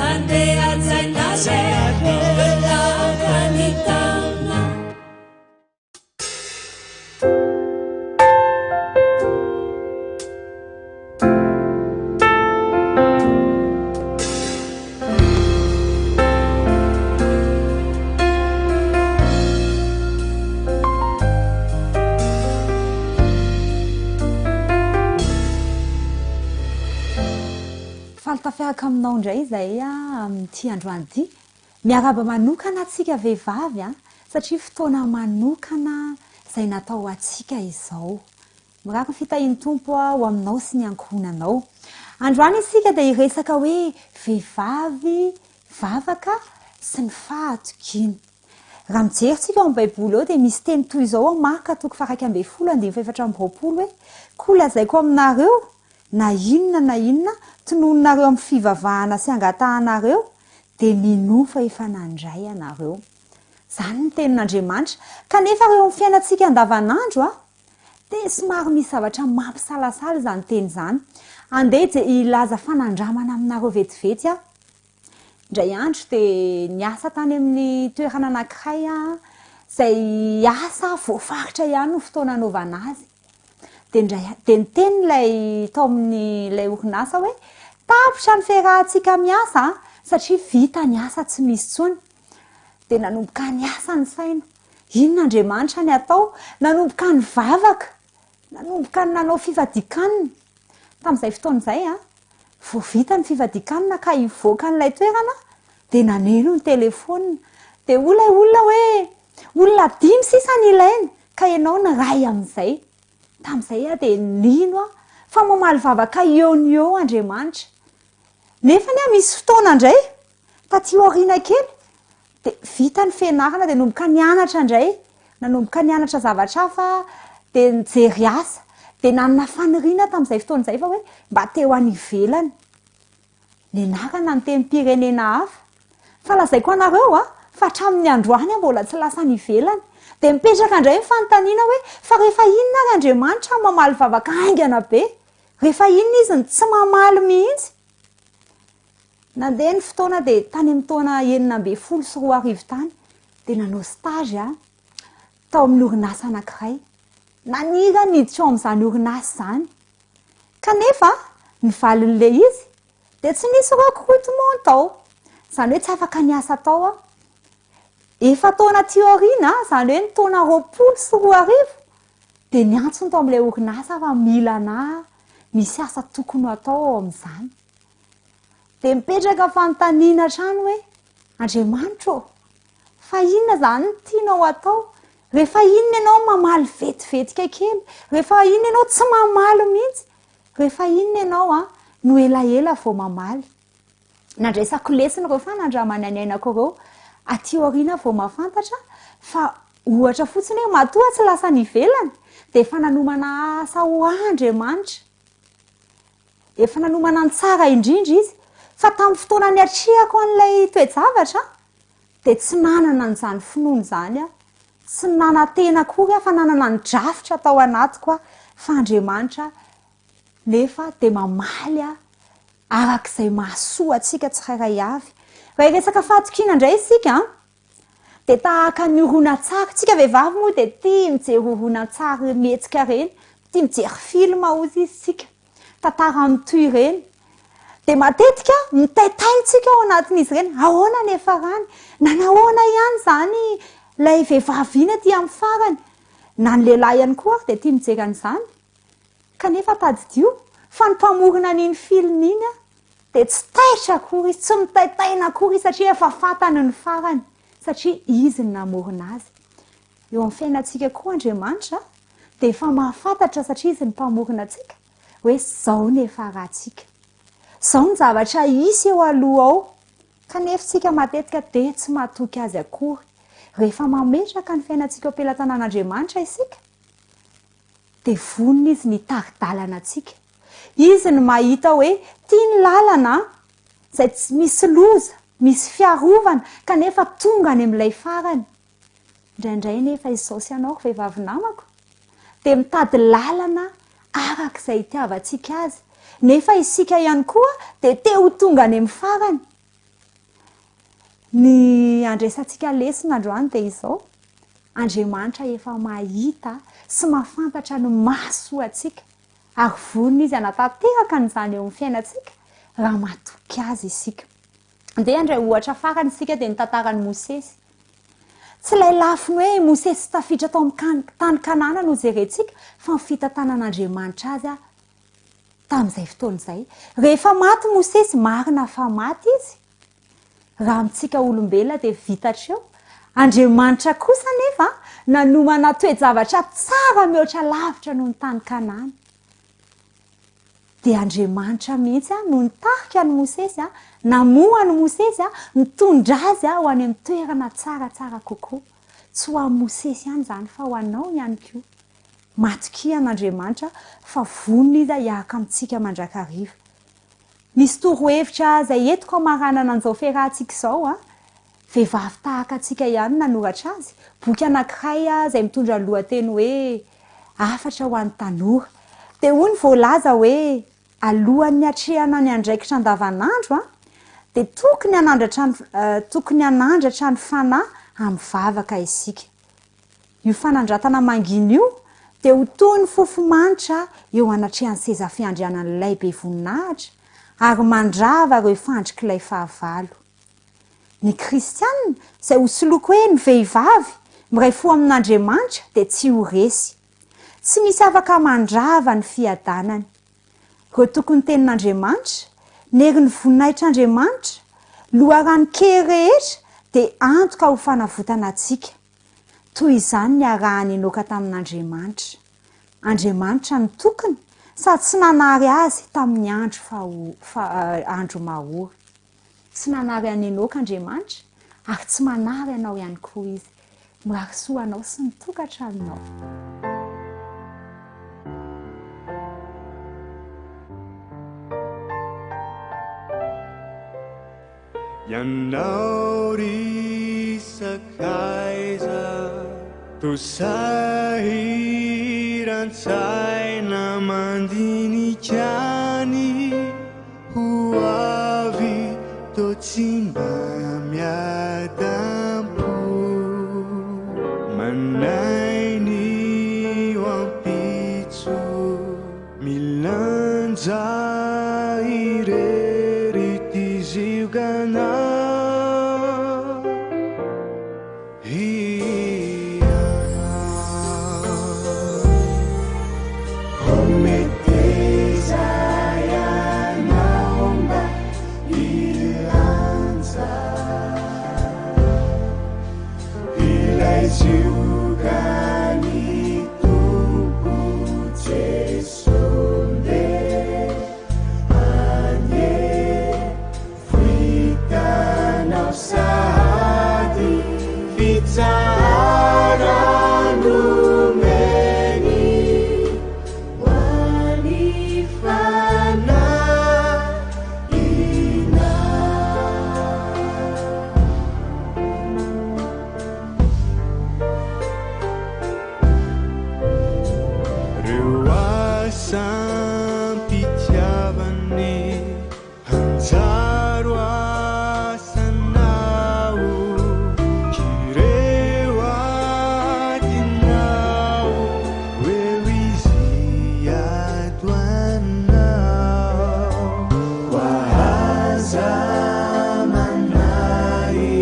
Andeha hajaina re reo laka ny tana. Faly tafiaraka aminao indray izahay amin'ity androany ity. Miarahaba manokana antsika vehivavy a, satria fotoana manokana izay natao ho antsika izao. Mirary ny fitahian'ny Tompo ho aminao sy ny ankohonanao. Androany isika dia hiresaka hoe vehivavy, vavaka sy ny fahatokiana. Raha mijery tsika ao amin'ny Baiboly ao dia misy teny toy izao ao Marka toko faha-11 andininy faha-24 hoe, Koa lazaiko aminareo, na inona na inona tononinareo amin'ny fivavahana sy angatahanareo, dia minoa fa efa nandray ianareo. Izany ny tenin'Andriamanitra. Kanefa eo amin'ny fiainantsika andavanandro, dia somary misy zavatra mampisalasala izany teny izany. Andeha hilaza fanandramana aminareo vetivety aho. Indray andro dia niasa tany amin'ny toerana anankiray aho, izay asa voafaritra ihany ny fotoana anaovana azy. Dia indray dia niteny ilay tao amin'ilay orinasa hoe. Tapitra ny fiarahantsika miasa an, satria vita ny asa tsy misy intsony. Dia nanomboka niasa ny saina. Inona Andriamanitra ny atao? Nanomboka nivavaka. Nanomboka nanao fifadian-kanina. Tamin'izay fotoana izay an, vao vita ny fifadian-kanina ka hivoaka an'ilay toerana dia naneno ny telefaonina. Dia hoy ilay olona hoe, olona dimy sisa no ilaina ka ianao no iray amin'izay. Tamin'izay aho dia nino aho fa mamaly vavaka eo no eo Andriamanitra. Nefa anie misy fotoana indray, taty aoriana kely, dia vita ny fianarana dia nanomboka nianatra indray, nanomboka nianatra zavatra hafa dia nijery asa. Dia nanana faniriana tamin'izay fotoana izay fa hoe mba te ho any ivelany. Nianarana ny tenim-pirenena hafa. Fa lazaiko anareo a, fa hatramin'ny androany aho mbola tsy lasa any ivelany. Dia mipetraka indray ny fanontaniana hoe, fa rehefa inona ary Andriamanitra no mamaly vavaka haingana be? Rehefa inona Izy no tsy mamaly mihitsy? Nandeha ny fotoana dia tany amin'ny taona 2016 tany dia nanao stage aho tao amin'ny orinasa anankiray. Naniry aho ny hiditra ao amin'izany orinasa izany. Kanefa ny valin'ilay izy dia tsy nisy recrutement tao. Izany hoe tsy afaka niasa tao aho. Efa-taona aty aoriana, izany hoe ny taona 2020, dia niantso ny tao amin'ilay orinasa fa mila anà, misy asa tokony ho atao ao amin'izany. Dia mipetraka fanontaniana hatrany hoe, Andriamanitra ô, fa inona izany no tianao atao? Rehefa inona ianao mamaly vetivetika kely? Rehefa inona ianao tsy mamaly mihitsy? Rehefa inona ianao no elaela vao mamaly? Nandraisako lesona ireo fanandramana niainako ireo. Aty aoriana vao mahafantatra fa ohatra fotsiny hoe matoa tsy lasa any ivelany dia efa nanomana asa ho ahy Andriamanitra. Efa nanomana ny tsara indrindra izy. Fa tamin'ny fotoana niatrehako an'ilay toe-javatra dia tsy nanana an'izany finoana izany aho. Tsy nanantena akory aho fa nanana ny drafitra tao anatiko aho fa Andriamanitra nefa dia mamaly ahy araka izay mahasoa antsika tsirairay avy. Raha hiresaka fahatokiana indray isika an, dia tahaka ny horonantsary, tsika vehivavy moa dia tia mijery horonantsary mihetsika ireny, tia mijery film hozy izy tsika, tantara mitohy ireny. Dia matetika mitaitaina tsika ao anatin'izy ireny, ahoana ny hiafarany, nanahoana ihany izany ilay vehivavy iny aty amin'ny farany, na ny lehilahy ihany koa ary dia tia mijery an'izany. Kanefa tadidio fa ny mpamorona an'iny film iny dia tsy taitra akory izy, tsy mitaintaina akory izy satria efa fantany ny farany, satria izy no namorona azy. Eo amin'ny fiainantsika koa Andriamanitra dia efa mahafantatra satria izy no mpamorona antsika hoe izao ny hiafarantsika. Izao ny zavatra hisy eo aloha ao. Kanefa isika matetika dia tsy matoky azy akory. Rehefa mametraka ny fiainantsika eo am-pelatanan'Andriamanitra isika, dia vonona Izy ny hitari-dalana antsika. Izy no mahita hoe ity ny lalana izay tsy misy loza, misy fiarovana, kanefa tonga any amin'ilay farany. Indraindray nefa izao sy ianao ry vehivavy namako dia mitady lalana araka izay itiavantsika azy, nefa isika ihany koa dia te ho tonga any amin'ny farany. Ny andraisantsika lesona androany dia izao, Andriamanitra efa mahita sy mahafantatra ny mahasoa antsika ary vonona Izy hanatanteraka an'izany eo amin'ny fiainantsika raha matoky Azy isika. Andeha handray ohatra farany isika dia ny tantaran'i Mosesy. Tsy ilay lafiny hoe Mosesy tafiditra tao amin'ny tany Kanana no jerentsika fa ny fitantanan'Andriamanitra azy tamin'izay fotoana izay. Rehefa maty Mosesy, marina fa maty izy, Raha amintsika olombelona dia vita hatreo. Andriamanitra kosa anefa nanomana toe-javatra tsara mihoatra lavitra noho ny tany Kanana. Dia Andriamanitra mihitsy no nitarika an'i Mosesy, namoha an'i Mosesy, nitondra azy ho any amin'ny toerana tsaratsara kokoa. Tsy ho an'i Mosesy ihany izany fa ho anao ihany koa. Matokia an'Andriamanitra fa vonona Izy hiaraka amintsika mandrakariva. Misy torohevitra izay entiko hamaranana an'izao fiarahantsika izao an! Vehivavy tahaka antsika ihany no nanoratra azy. Boky anankiray izay mitondra ny lohateny hoe Hafatra ho an'ny tanora. Dia hoy ny voalaza hoe alohan'ny hatrehana ny andraikitra andavanandro an, dia tokony hanandratra ny tokony hanandratra ny fanahy amin'ny vavaka isika. Io fanandratana mangina io dia ho toy ny fofo-manitra eo anatrehan'ny seza fiandrianan'Ilay be voninahitra. ary mandrava ireo fandrik'ilay fahavalo. Ny kristiana, izay hosoloiko hoe ny vehivavy, miray fo amin'Andriamanitra dia tsy ho resy. Tsy misy afaka mandrava ny fiadanany. Ireo tokin'ny Tenin'Andriamanitra, ny herin'ny voninahitr'Andriamanitra, loharanon-kery rehetra dia antoka ho fanavotana antsika. Toy izany niarahan'i Enoka tamin'Andriamanitra. Andriamanitra no tokiny sady tsy nanary azy tamin'ny andro faho, fa, andro mahory. Tsy nanary an'i Enoka Andriamanitra ary tsy manary anao ihany koa Izy. Mirary soa anao sy ny tokantranonao. Ianao ry sakaiza toa sahiran-tsaina mandinika ny ho avy toa tsy mba miadam-po Manahy ny ho ampitso Milanja irery ity zioganao Reo asam-pitiavany hanjary ho asanao K'ireo adinao eo izy hiady ho anao Koa aza manahy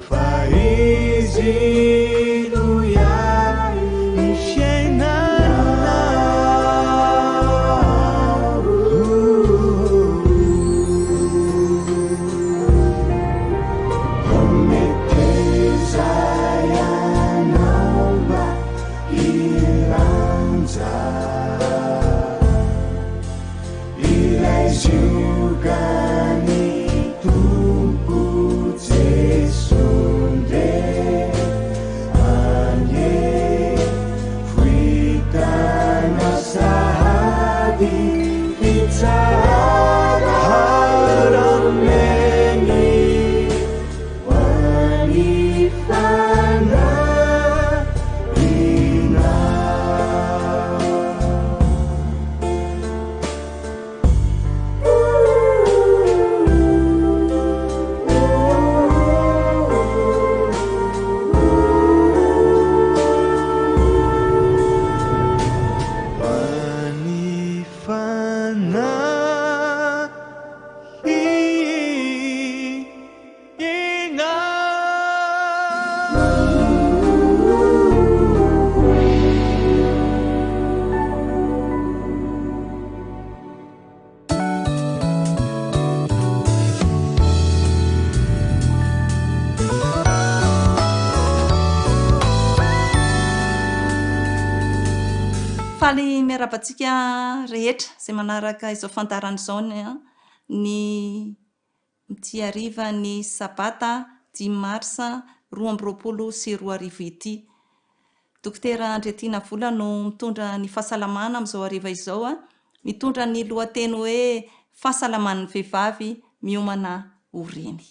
fa izy no hiahy ny fiainanao. Meteza ianao mba hilanja ilay ziogan'ny Tompo Jesoa ndeha anie Vao hitanao sahady fitsarana nomeny ho an'ny fanahinao. Ho an'ny fanahinao. Faly miarahaba antsika rehetra izay manaraka izao fandaharana izao ny ity harivan'ny sabata dimy marsa 2022 ity. Dokotera Andriatiana Vola no mitondra ny fahasalamana amin'izao hariva izao, mitondra ny lohateny hoe Fahasalaman'ny vehivavy miomana ho reny.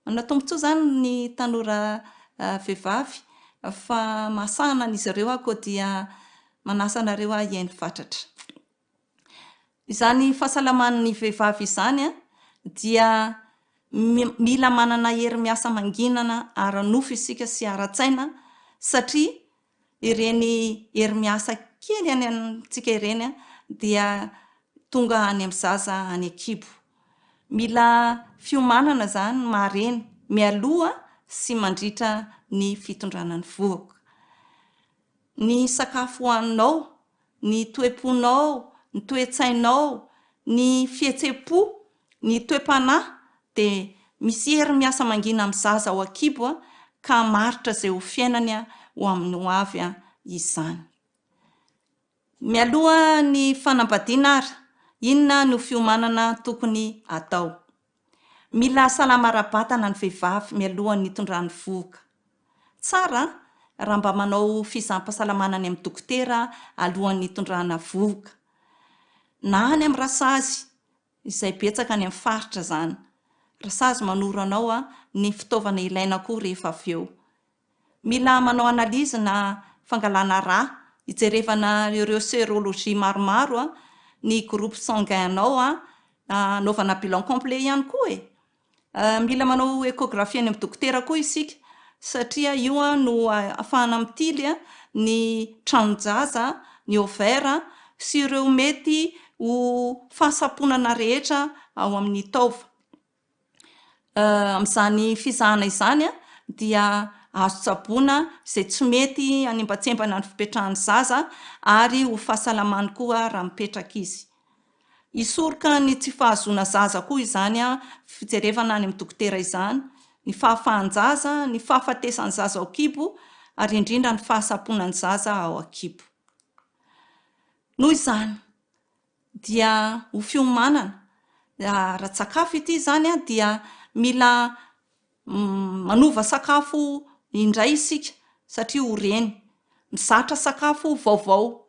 Manana tombontsoa izany ny tanora vehivavy fa mahasahana an'izy ireo aho koa dia manasa anareo aho hihaino fatratra. Izany fahasalaman'ny vehivavy izany dia mila manana hery miasa manginana ara-nofo isika sy ara-tsaina satria ireny hery miasa kely any amintsika ireny dia tonga any amin'ny zaza any an-kibo. Mila fiomanana izany ny maha reny mialoha sy mandritra ny fitondrana ny vohoka. Ny sakafo hohaninao, ny toe-ponao, ny toe-tsainao, ny fihetsem-po, ny toe-panahy dia misy hery miasa mangina amin'ny zaza ao an-kibo ka hamaritra izay ho fiainany ho amin'ny ho avy izany. Mialoha ny fanambadiana ary, inona no fiomanana tokony atao? Mila salama ara-batana ny vehivavy mialohan'ny hitondrany vohoka. Tsara raha mba manao fizaham-pahasalamana any amin'ny dokotera alohan'ny hitondrana vohoka. Na any amin'ny rasazy, izay betsaka any amin'ny faritra izany. Rasazy manoro anao ny fitaovana ilaina koa rehefa avy eo. Mila manao analyse na fangalana rà hijerevana ireo serologie maromaro ny groupe sanguin anao hanaovana bilan complet ihany koa e! Mila manao echographie any amin'ny dokotera koa isika satria io no ahafahana mitily ny tranon-jaza, ny ovaire sy ireo mety ho fahasamponana rehetra ao amin'ny taova. Amin'izany fizahana izany dia azo tsaboina izay tsy mety hanembantsembana ny fipetrahan'ny zaza ary ho fahasalamany koa raha mipetraka izy. Hisoroka ny tsy fahazoana zaza koa izany fijerevana any amin'ny dokotera izany, ny fahafahan-jaza, ny fahafatesan'ny zaza ao an-kibo ary indrindra ny fahasamponan'ny zaza ao an-kibo. Noho izany, dia ho fiomanana ara-tsakafo ity izany dia mila manova sakafo indray isika satria ho reny. Mizatra sakafo vaovao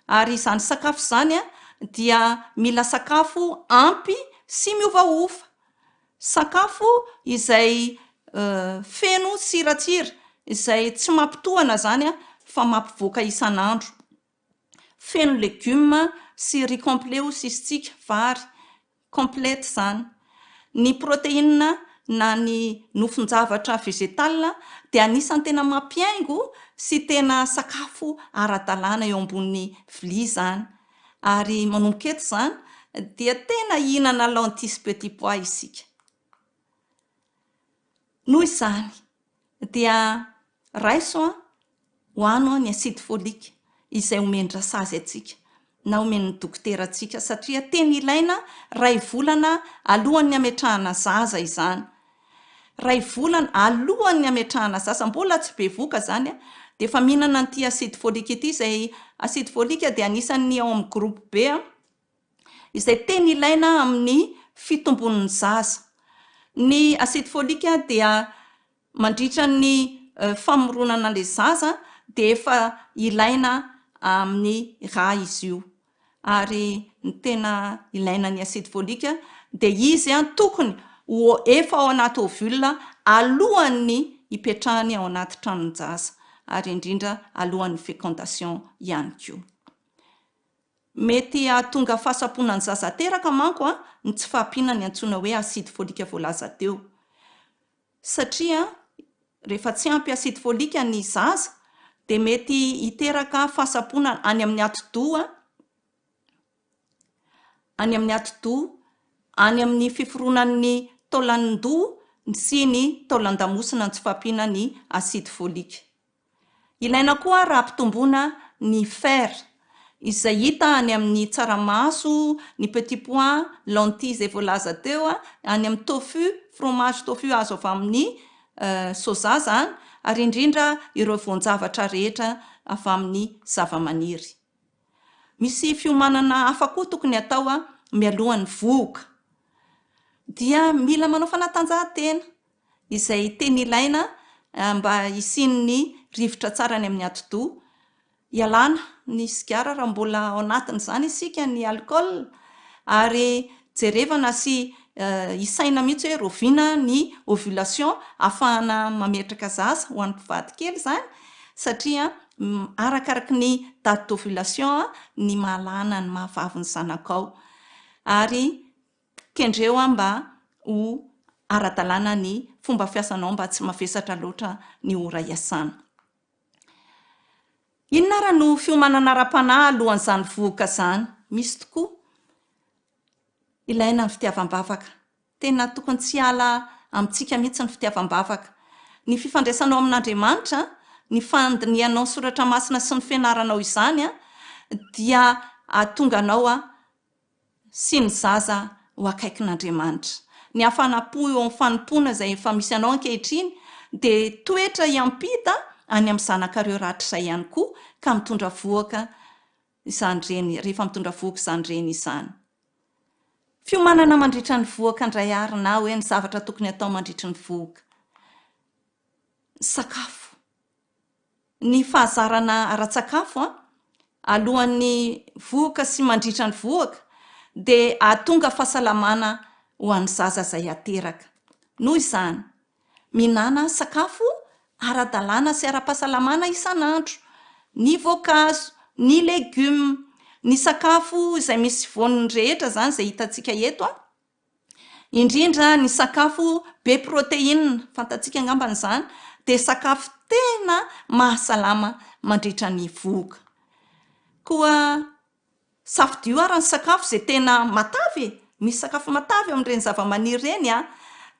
ary izany sakafo izany dia mila sakafo ampy sy miovaova. Sakafo izay feno siratsira, izay tsy mampitohana izany fa mampivoaka isan'andro. Feno legioma sy riz complet hoy sisitsika, vary, complète izany. Ny protéine na ny nofon-javatra végétal dia anisan'ny tena mampihaingo sy tena sakafo ara-dalàna eo ambony vilia izany. Ary manomboka eto izany dia tena hihinana lentilles sy petit pois isika. Noho izany dia raiso ho ano ny acide folique izay omen-dRasazy antsika na omen'ny dokotera antsika satria tena ilaina ray volana alohan'ny hametrahana zaza izany. Ray volana alohan'ny hametrahana zaza, mbola tsy bevoka izany dia efa mihinana an'ity acide folique ity izay acide folique dia anisan'ny ao amin'ny groupe B izay tena ilaina amin'ny fitombon'ny zaza. Ny acide folique dia mandritra ny famoronana ilay zaza dia efa ilaina amin'ny rà izy io. Ary ny tena ilaina ny acide folique dia izy tokony ho efa ao anaty ovule alohan'ny hipetrahany ao anaty tranon-jaza ary indrindra alohan'ny fécondation ihany koa. Mety hahatonga fahasampoana ny zaza teraka manko ny tsy fahampiana ny antsoina hoe acide folique voalaza teo. Satria rehefa tsy ampy acide folique ny zaza dia mety hiteraka fahasampoana any amin'ny atidoha, any amin'ny atidoha, any amin'ny fiforonan'ny taolan-doha sy ny taolan-damosina ny tsy fahampiana ny acide folique. Ilaina koa raha ampitomboina ny fer, izay hita any amin'ny tsaramaso, ny petit pois, lentille izay voalaza teo, any amin'ny tofu, fromage tofu azo avy amin'ny soja izany, ary indrindra ireo voan-javatra rehetra avy amin'ny zavamaniry. Misy fiomanana hafa koa tokony hatao mialohan'ny vohoka. Dia mila manao fanatanjahantena. izay tena ilaina mba hisian'ny rivotra tsara any amin'ny atidoha. Ialana ny sigara raha mbola ao anatin'izany isika, ny alcool, ary jerevana sy isaina mihitsy hoe rahoviana ny ovulation ahafahana mametraka zaza ho an'ny mpivady kely izany satria arakaraky ny date d'ovulation ny mahalana ny mahavavy ny zanakao. Ary Kendreo aho mba ho ara-dalàna ny fomba fiasanao mba tsy mavesatra loatra ny ora iasana. Inona ara no fiomanana ara-panahy alohan'izany vohoka izany? Misy tokoa. Ilaina ny fitiavam-bavaka. Tena tokony tsy hiala amintsika mihitsy ny fitiavam-bavaka. Ny fifandraisanao amin'Andriamanitra, ny fandinihanao ny soratra masina sy ny fianaranao izany dia hahatonga anao sy ny zaza ho akaikin'Andriamanitra. Ny hafanam-po eo amin'ny fanompoana izay efa misy anao ankehitriny dia toetra hiampita any amin'ny zanakareo rahatrizay ihany koa ka mitondra vohoka izany reny rehefa mitondra vohoka izany reny izany. Fiomanana mandritra ny vohoka indray àry na hoe ny zavatra tokony hatao mandritry ny vohoka. Ny sakafo. Ny fahazarana ara-tsakafo alohan'ny vohoka sy mandritra ny vohoka dia hahatonga fahasalamana ho an'ny zaza izay hateraka. Noho izany, Mihinàna sakafo ara-dalàna sy ara-pahasalamana isan'andro, ny voankazo, ny legioma, ny sakafo izay misy voany rehetra izany izay hitantsika eto an, indrindra ny sakafo be protéine, fantatsika angambany izany, dia sakafo tena mahasalama mandritra ny vohoka. Koa Safidio ary ny sakafo izay tena matavy e! Misy sakafo matavy amin'ireny zavamaniry ireny an!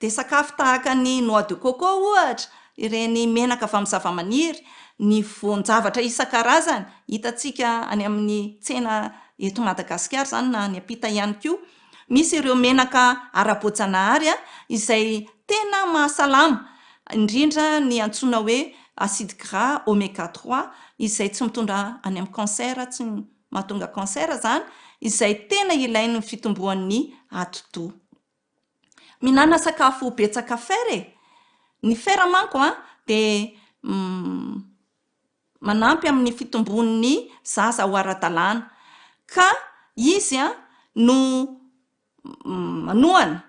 Dia sakafo tahaka ny noix de coco ohatra, ireny menaka avy amin'ny zavamaniry, ny voan-javatra isan-karazany hitantsika any amin'ny tsena eto Madagasikara izany na any am-pita ihany koa. Misy ireo menaka ara-boajanahary izay tena mahasalama, indrindra ny antsoina hoe acide gras oméga trois izay tsy mitondra any amin'ny cancer, tsy mahatonga cancer izany, izay tena ilain'ny fitomboan'ny atidoha. Mihinàna sakafo betsaka fer e! Ny fer manko an dia manampy amin'ny fitombon'ny zaza ho ara-dalàna ka izy an no manohana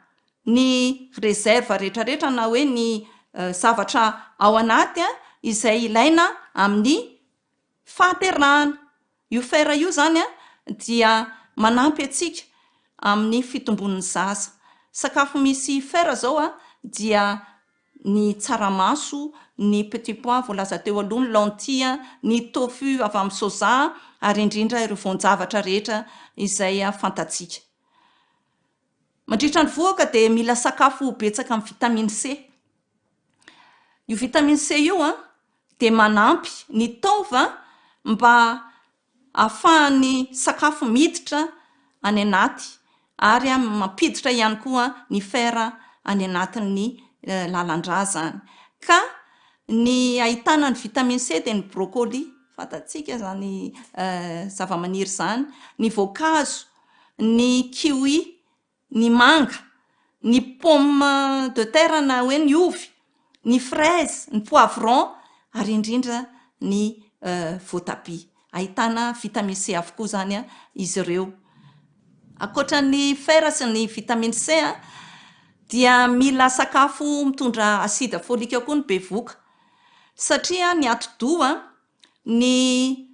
ny réserve rehetrarehetra na hoe ny zavatra ao anaty izay ilaina amin'ny fahaterahana. Io fer io izany dia manampy antsika amin'ny fitombon'ny zaza. Sakafo misy fer izao dia ny tsaramaso, ny petit pois voalaza teo aloha, ny lentille, ny tofu avy amin'ny soja ary indrindra ireo voan-javatra rehetra izay fantatsika. Mandritra ny vohoka dia mila sakafo betsaka amin'ny vitamine C. Io vitamine C io dia manampy ny taova mba ahafahan'ny sakafo miditra any anaty ary mampiditra ihany koa ny fer any anatin'ny lalan-drà izany. Ka ny ahitana ny vitamine C dia ny brocoli, fantatsika izany zavamaniry izany, ny voankazo, ny kiwi, ny manga, ny pomme de terre na hoe ny ovy, ny fraise, ny poivron ary indrindra ny voatabia. Ahitana vitamine C avokoa izany izy ireo. Ankoatra ny fer sy ny vitamine C dia mila sakafo mitondra acide folique koa ny bevoka satria ny atidoha ny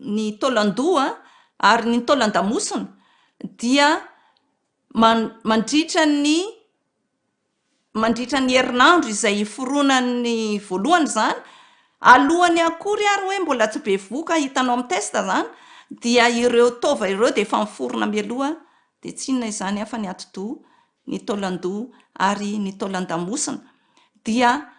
ny taolan-doha ary ny taolan-damosina dia mandritra ny mandritra ny herinandro izay iforonan'ny voalohany izany, alohan'ny akory ary hoe mbola tsy bevohoka hitanao amin'ny test izany dia ireo taova ireo dia efa miforona mialoha dia tsy inona izany fa ny atidoha, ny taolan-doha ary ny taolan-damosina dia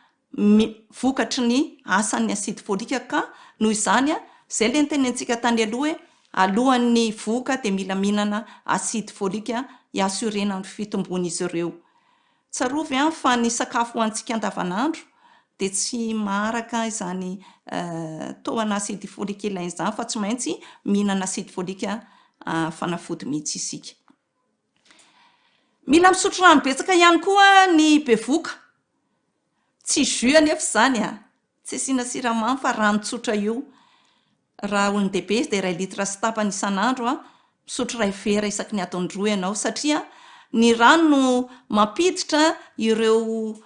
vokatry ny asan'ny acide folique ka noho izany, izay ilay notenenintsika tany aloha hoe alohan'ny vohoka dia mila mihinana acide folique hi-assurer-na ny fitomboan'izy ireo. Tsarovy an fa ny sakafo hohanintsika andavanandro dia tsy maharaka izany tohana acide folique ilaina izany fa tsy maintsy mihinana acide folique fanafody mihitsy isika. Mila misotro rano betsaka ihany koa ny bevoka. Tsy jus anefa izany a! Tsy asiana siramamy fa rano tsotra io. Raha olon-dehibe izy dia iray litre sy tapany isan'andro a, misotro iray vera isaky ny adiny roa ianao satria ny rano no mampiditra ireo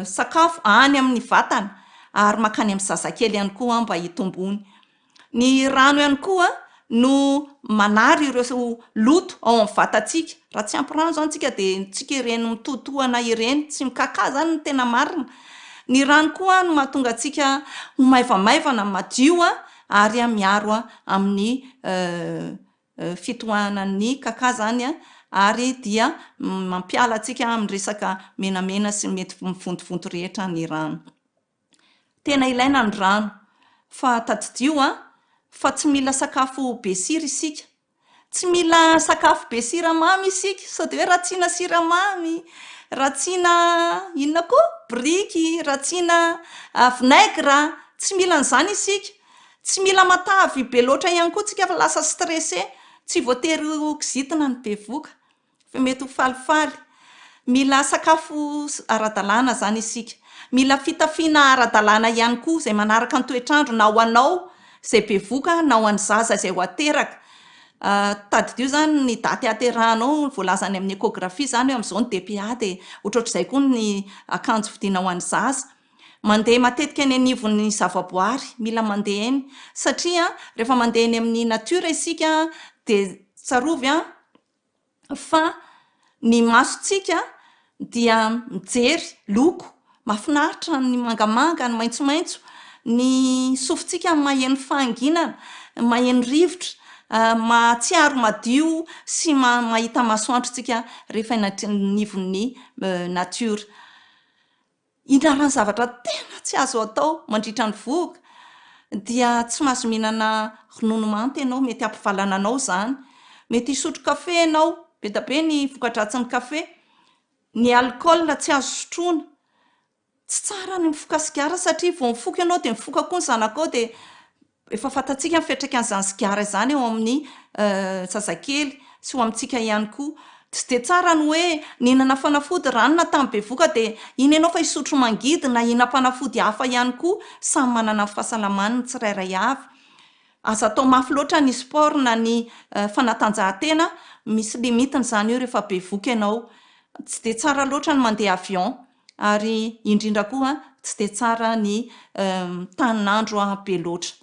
sakafo any amin'ny vatana ary mankany amin'ny zazakely ihany koa mba hitombony. Ny rano ihany koa no manary ireo loto ao amin'ny vatantsika. Raha tsy ampy rano izany tsika dia tsika ireny mitohitohana ireny, tsy mikakà izany no tena marina. Ny rano koa no mahatonga antsika ho maivamaivana, madio ary miaro amin'ny fitohanan'ny kaka izany. ary dia mampiala antsika amin'ny resaka menamena sy mety mivontovonto rehetra ny rano. Tena ilaina ny rano fa tadidio an, fa tsy mila sakafo be sira isika. Tsy mila sakafo be siramamy isika, sao dia hoe ratsiana siramamy, ratsiana inona koa? Biriky, ratsiana vinaigre, tsy mila an'izany isika. Tsy mila matavy be loatra ihany koa tsika fa lasa stressé, tsy voatery ho kizitina ny bevoka fa mety ho falifaly. Mila sakafo ara-dalàna izany isika. Mila fitafiana ara-dalàna ihany koa izay manaraka ny toetr'andro na ho anao izay bevoka na ho an'ny zaza izay ho ateraka. Tadidio izany ny daty ahaterahanao, voalaza any amin'ny échographie izany hoe amin'izao ny DPA dia ohatrohatr'izay koa ny akanjo vidiana ho an'ny zaza. Mandeha matetika eny anivon'ny zavaboary, mila mandeha eny satria rehefa mandeha eny amin'ny natiora isika dia tsarovy an fa ny masontsika dia mijery loko mahafinaritra ny mangamanga, ny maitsomaitso, ny sofintsika maheno fahanginana, maheno rivotra, mahatsiaro madio sy mahita masoandro isika rehefa eny anivon'ny natiora. Inona ary ny zavatra tena tsy azo atao mandritra ny vohoka? Dia tsy mahazo mihinana ronono manta ianao, mety hampivalana anao izany. Mety hisotro kafe ianao, be dia be ny voka-dratsin'ny kafe. Ny alcool tsy azo sotroina. Tsy tsara ny mifoka sigara satria vao mifoka ianao dia mifoka koa ny zanakao dia Efa fantatsika ny fiantraikan'izany sigara izany eo amin'ny zazakely sy ho amintsika ihany koa. Tsy dia tsara ny hoe nihinana fanafody ranona tamin'ny bevoka dia iny ianao fa hisotro mangidy na hihinam-panafody hafa ihany koa, samy manana ny fahasalamany ny tsirairay avy. Aza atao mafy loatra ny sport na ny fanatanjahantena, misy limite-ny izany io rehefa bevoka ianao. Tsy dia tsara loatra ny mandeha avion. Ary indrindra koa tsy dia tsara ny tanin'andro be loatra.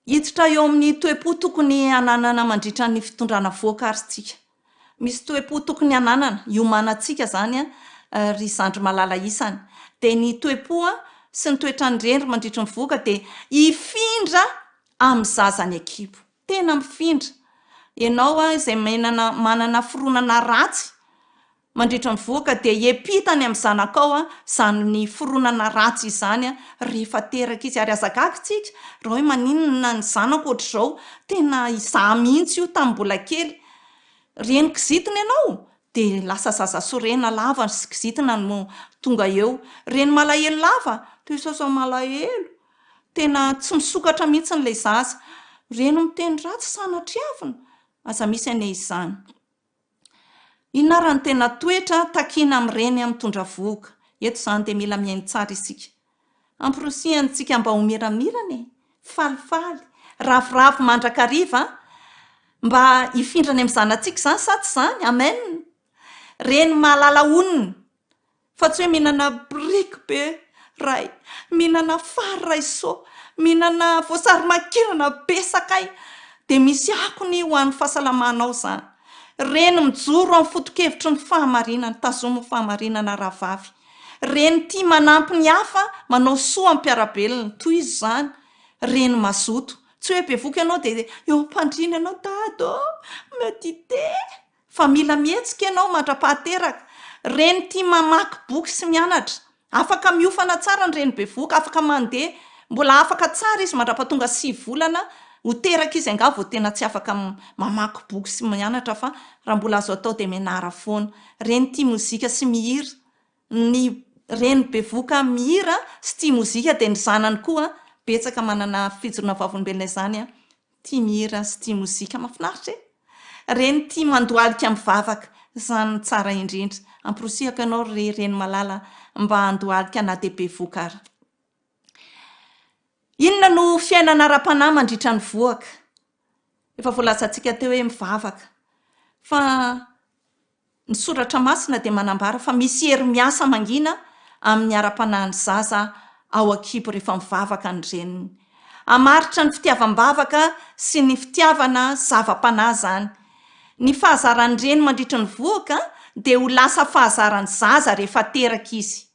Hiditra eo amin'ny toe-po tokony hananana mandritra ny fitondrana vohoka ary isika. Misy toe-po tokony hananana, hiomanantsika izany ry zandry malala isany. Dia ny toe-po sy ny toetran'ny reny mandritry ny vohoka dia hifindra amin'ny zaza any an-kibo. Tena mifindra. Ianao izay menana manana fironana ratsy Mandritra ny vohoka dia hiampita any amin'ny zanakao izany fironana ratsy izany rehefa teraka izy. Ary aza gaga isika raha hoe maninona ny zanako ohatr'izao, tena izaho mihitsy io tamin'ny mbola kely. Reny kizitina ianao dia lasa zaza sorena lava sy kizitina no tonga eo. Reny malahelo lava dia zaza malahelo, tena tsy misokatra mihitsy ilay zaza. Reny miteny ratsy sanatriavina, aza misy anie izany. Inona ary no tena toetra takiana amin'ny reny mitondra vohoka? Eto izany dia mila mihaino tsara isika. Amporisihana isika mba ho miramirana e! Falifaly, ravoravo mandrakariva mba hifindrany amin'ny zanatsika izany sa tsy izany? Amen! Reny mahalala onona. Fa tsy hoe mihinana biriky be ray, mihinana fary raiso, mihinana voasary makirana be sakay dia misy akony ho an'ny fahasalamanao izany. Reny mijoro amin'ny foto-kevitry ny fahamarinana, tazomy ny fahamarinana rahavavy. Reny tia manampy ny hafa, manao soa amin'ny mpiara-belona, tohizo izany. Reny mazoto, tsy hoe bevoka ianao dia eo am-pandriana ianao, dada ô, medite. Fa mila mihetsika ianao mandra-pahateraka. Reny tia mamaky boky sy mianatra. Afaka miofana tsara ny reny bevohoka, afaka mandeha. Mbola afaka tsara izy mandra-pahatonga 9 volana, ho teraka izy angaha vao tena tsy afaka mamaky boky sy mianatra fa raha mbola azo atao dia mianara foana. Reny tia mozika sy mihira. Ny reny bevohoka mihira sy tia mozika dia ny zanany koa betsaka manana fijoroana vavolombelona izany Tia mihira sy tia mozika mahafinaritra e! Reny tia mandohalika mivavaka, izany no tsara indrindra. Amporosihako ianao ry reny malala mba handohalika na dia bevoka ara. Inona no fiainana ara-panahy mandritra ny vohoka? Efa voalazantsika teo hoe mivavaka. Fa Ny Soratra Masina dia manambara fa misy hery miasa mangina amin'ny ara-panahin'ny zaza ao an-kibo rehefa mivavaka ny reniny. Hamaritra ny fitiavam-bavaka sy ny fitiavana zava-panahy izany. Ny fahazaran'ny reny mandritry ny vohoka dia ho lasa fahazaran'ny zaza rehefa teraka izy.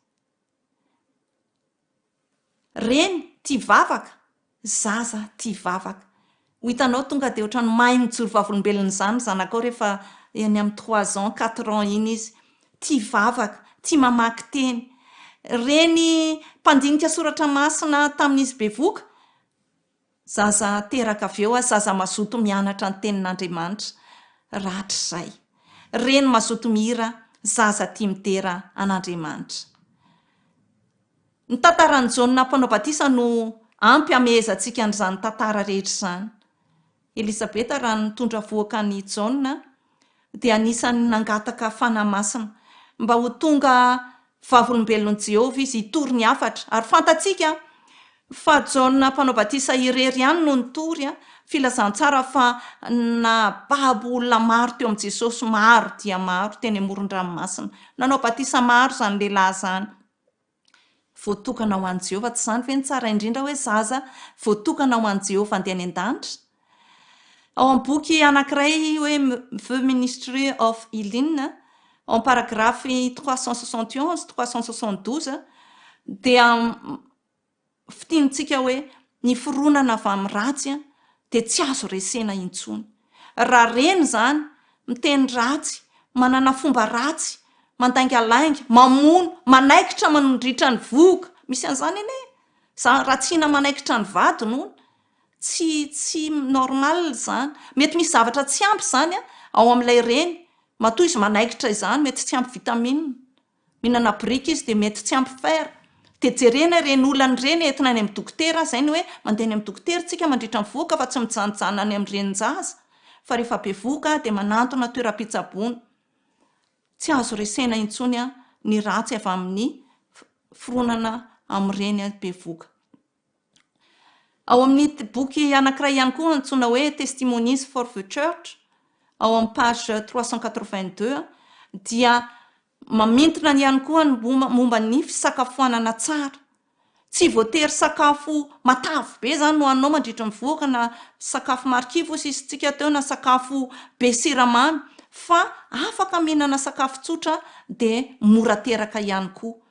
Reny tia vavaka, zaza tia vavaka. Ho hitanao tonga dia ohatran'ny mahay mijoro vavolombelona izany ny zanakao rehefa eny amin'ny trois ans, quatre ans iny izy. Tia vavaka, tia mamaky teny. Reny mpandinika soratra masina tamin'izy bevoka, zaza teraka avy eo, zaza mazoto mianatra ny tenin'Andriamanitra rahatrizay. Reny mazoto mihira, zaza tia midera an'Andriamanitra. Ny tantaran'i Jaona Mpanao Batisa no ampy hamehezantsika an'izany tantara rehetra izany. Elizabeta raha nitondra vohoka an'i Jaona dia anisan'ny nangataka Fanahy Masina mba ho tonga Vavolombelon'i Jehovah izy hitory ny hafatra. Ary fantatsika fa Jaona Mpanao Batisa irery ihany no nitory filazantsara fa nahababo olona maro teo amin'i Jesosy maro dia maro teny amoron-dranomasina. Nanao batisa maro izany lehilahy izany. Voatokana ho an'i Jehovah. Tsy izany ve no tsara indrindra hoe zaza voatokana ho an'i Jehovah handeha any an-danitra? Ao amin'ny boky anankiray hoe The Ministry of Healing, ao amin'ny paragrafy 371, 372, dia Fintinintsika hoe ny fironana avy amin'ny ratsy dia tsy azo resena intsony. Raha reny izany, miteny ratsy, manana fomba ratsy, mandaingalainga, mamono, manaikitra mandritra ny vohoka, misy an'izany anie e! Za ratsiana manaikitra ny vadiny hono, tsy tsy normal izany. Mety misy zavatra tsy ampy izany ao amin'ilay reny, matoa izy manaikitra izany, mety tsy ampy vitamine. Mihinana biriky izy dia mety tsy ampy fer. Dia jerena ireny olana ireny entina any amin'ny dokotera, izay ny hoe mandeha any amin'ny dokotera tsika mandritra ny vohoka fa tsy mijanonjanona any amin'ny renin-jaza fa rehefa bevohoka dia manantona toeram-pitsaboana. Tsy azo resena intsony ny ratsy avy amin'ny fironana amin'ny reny bevohoka. Ao amin'ny boky anankiray ihany koa antsoina hoe Testimonies for the Church, ao amin'ny page 382, dia mamintina ihany koa ny momba ny fisakafoanana tsara. Tsy voatery sakafo matavy be izany no haninao mandritra ny vohoka na sakafo marikivy hoy sisitsika teo na sakafo be siramamy fa afaka mihinana sakafo tsotra dia mora teraka ihany koa.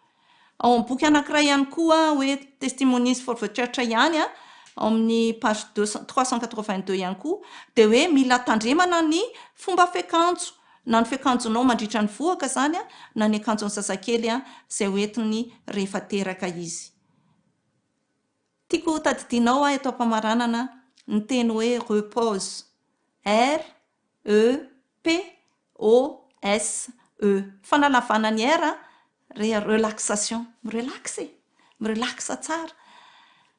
Ao amin'ny boky anankiray ihany koa hoe Testimonies for the Church ihany, ao amin'ny page 382 ihany koa, dia hoe mila tandremana ny fomba fiakanjo, na ny fiakanjonao mandritra ny vohoka izany, na ny akanjon'ny zazakely izay hoentiny rehefa teraka izy. Tiako ho tadidianao aho eto am-pamaranana ny teny hoe repose, R E P O S E. Fanalavana ny R, re relaxation, mi-relax e, mi-relax tsara.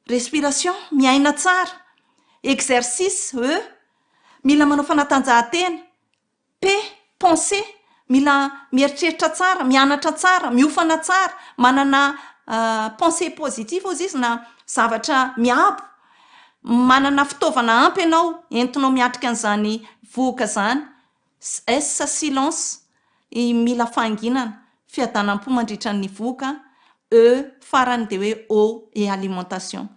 Respiration, miaina tsara. Exercice, E, mila manao fanatanjahantena. P, penser, mila mieritreritra tsara, mianatra tsara, miofana tsara, manana pensée positive hozy izy na zavatra miabo, manana fitaovana ampy ianao entinao miatrika an'izany vohoka izany. S, silence, mila fahanginana, fiadanam-po mandritra ny vohoka. E, farany dia hoe eau et alimentation.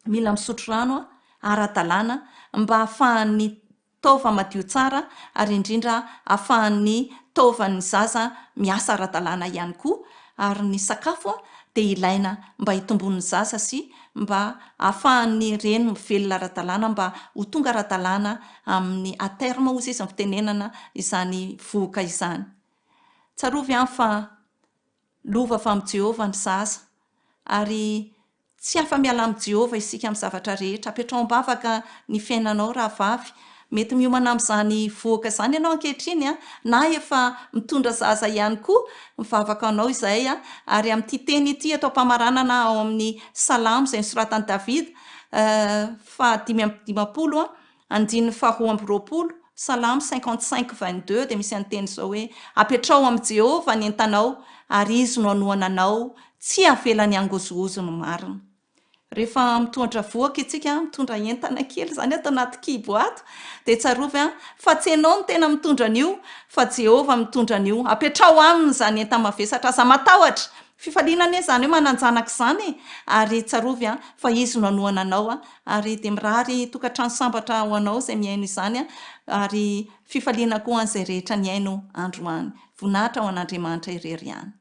Mila misotro rano ara-dalàna mba hahafahan'ny taova madio tsara ary indrindra hahafahan'ny taovan'ny zaza miasa ara-dalàna ihany koa ary ny sakafo dia ilaina mba hitomboan'ny zaza sy mba hahafahan'ny reny mivelona ara-dalàna mba ho tonga ara-dalàna amin'ny à terme hozy izy ny fitenenana izany vohoka izany. Tsarovy an fa lova avy amin'i Jehovah ny zaza ary Tsy afa-miala amin'i Jehovah isika amin'ny zavatra rehetra. Apetraho am-bavaka ny fiainanao, rahavavy. Mety miomana amin'izany vohoka izany ianao ankehitriny, na efa mitondra zaza ihany koa. Mivavaka ho anao izahay. Ary amin'ity teny ity eto am-pamaranana ao amin'ny Salamo izay nosoratan'i Davida, faha-55, Andininy faharoa amby roapolo, Salamo 55, 22, dia misy an'ny teny izao hoe, Apetraho amin'i Jehovah ny entanao, ary Izy no hanohana anao, tsy havelany hangozohozo ny marina. Rehefa mitohatra vohoka isika, mitondra entana kely izany ato anaty kibo ato, dia tsarovy fa tsy ianao no tena mitondra an'io, fa Jehovah mitondra an'io. Apetraho aminy izany enta-mavesatra, aza matahotra. Fifaliana anie izany hoe manan-janaka izany e! Ary tsarovy fa Izy no hanohana anao. Ary dia mirary tokantrano sambatra ho anao izay mihaino izany ary fifaliana koa ho an'izay rehetra nihaino androany. Voninahitra ho an'Andriamanitra irery ihany.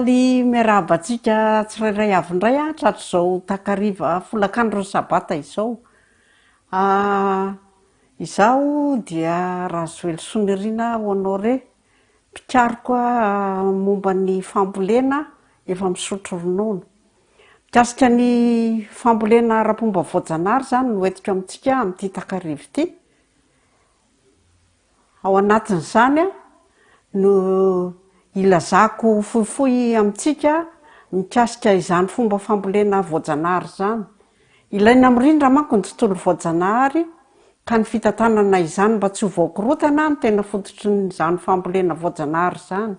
Faly miarahaba antsika tsirairay avy indray aho tratr'izao takariva folakandron'ny sabata izao. Izaho dia Razoelisoa Nirina Honoré, mpikaroka momba ny fambolena efa misotro ronono. Mikasika ny fambolena ara-pomba voajanahary izany no entiko amintsika amin'ity takariva ity. Ao anatin'izany no ilazako fohifohy amintsika mikasika izany fomba fambolena voajanahary izany. Ilaina mirindra manko ny tontolo voajanahary ka ny fitantanana izany mba tsy ho voakorontana no tena fototrin'izany fambolena voajanahary izany.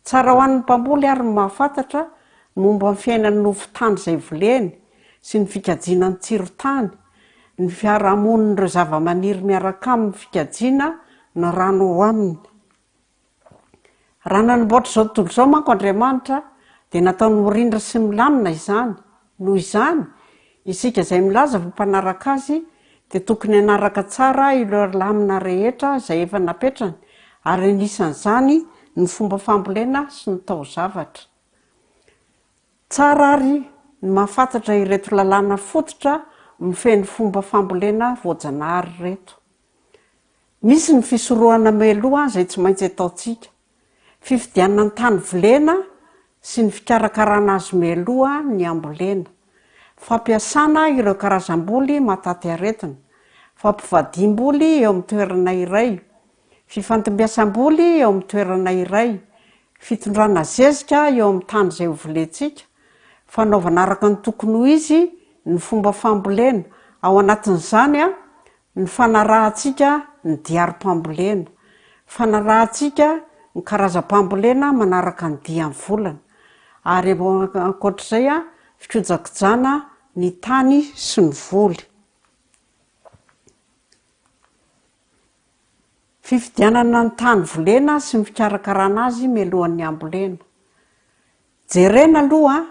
Tsara ho an'ny mpamboly ary ny mahafantatra ny momba ny fiainan'ny nofon-tany izay voleny sy ny fikajiana ny tsiron-tany, ny fiarahamonin'ireo zavamaniry miaraka aminy fikajiana ny rano ao aminy. Raha nanamboatra izao tontolo izao manko Andriamanitra dia nataony mirindra sy milamina izany. Noho izany, isika izay milaza fa mpanaraka Azy dia tokony hanaraka tsara ireo lamina rehetra izay efa napetrany ary anisan'izany ny fomba fambolena sy ny taozavatra. Tsara àry ny mahafantatra ireto lalàna fototra mifehy ny fomba fambolena voajanahary ireto. Misy ny fisorohana mialoha izay tsy maintsy ataontsika. Fifidianana ny tany volena sy ny fikarakarana azy mialoha ny hambolena. Fampiasana ireo karazam-boly mahataty aretina. Fampivadiam-boly eo amin'ny toerana iray. Fifandimbiasam-boly eo amin'ny toerana iray. Fitondrana zezika eo amin'ny tany izay hovolentsika. Fanaovana araka ny tokony ho izy ny fomba fambolena. Ao anatin'izany, Ny fanarahantsika ny diarim-pambolena, fanarahantsika ny karazam-pambolena manaraka ny dian'ny volana, ary ankoatr'izay fikojakojana ny tany sy ny voly. Fifidianana ny tany volena sy ny fikarakarana azy mialohan'ny hambolena. Jerena aloha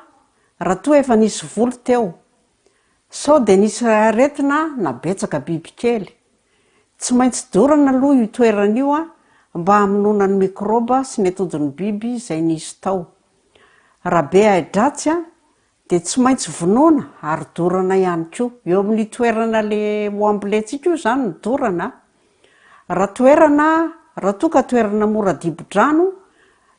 raha toa efa nisy voly teo Sao dia nisy aretina na betsaka bibikely. Tsy maintsy dorana aloha io toerana io mba hamonoana ny mikraoba sy ny atodin'ny biby izay nisy tao. Raha be ahi-dratsy dia tsy maintsy vonoina ary dorana ihany koa. Eo amin'io toerana le ho ambolentsika io izany no dorana a. Raha toerana, raha toa ka toerana mora dibo-drano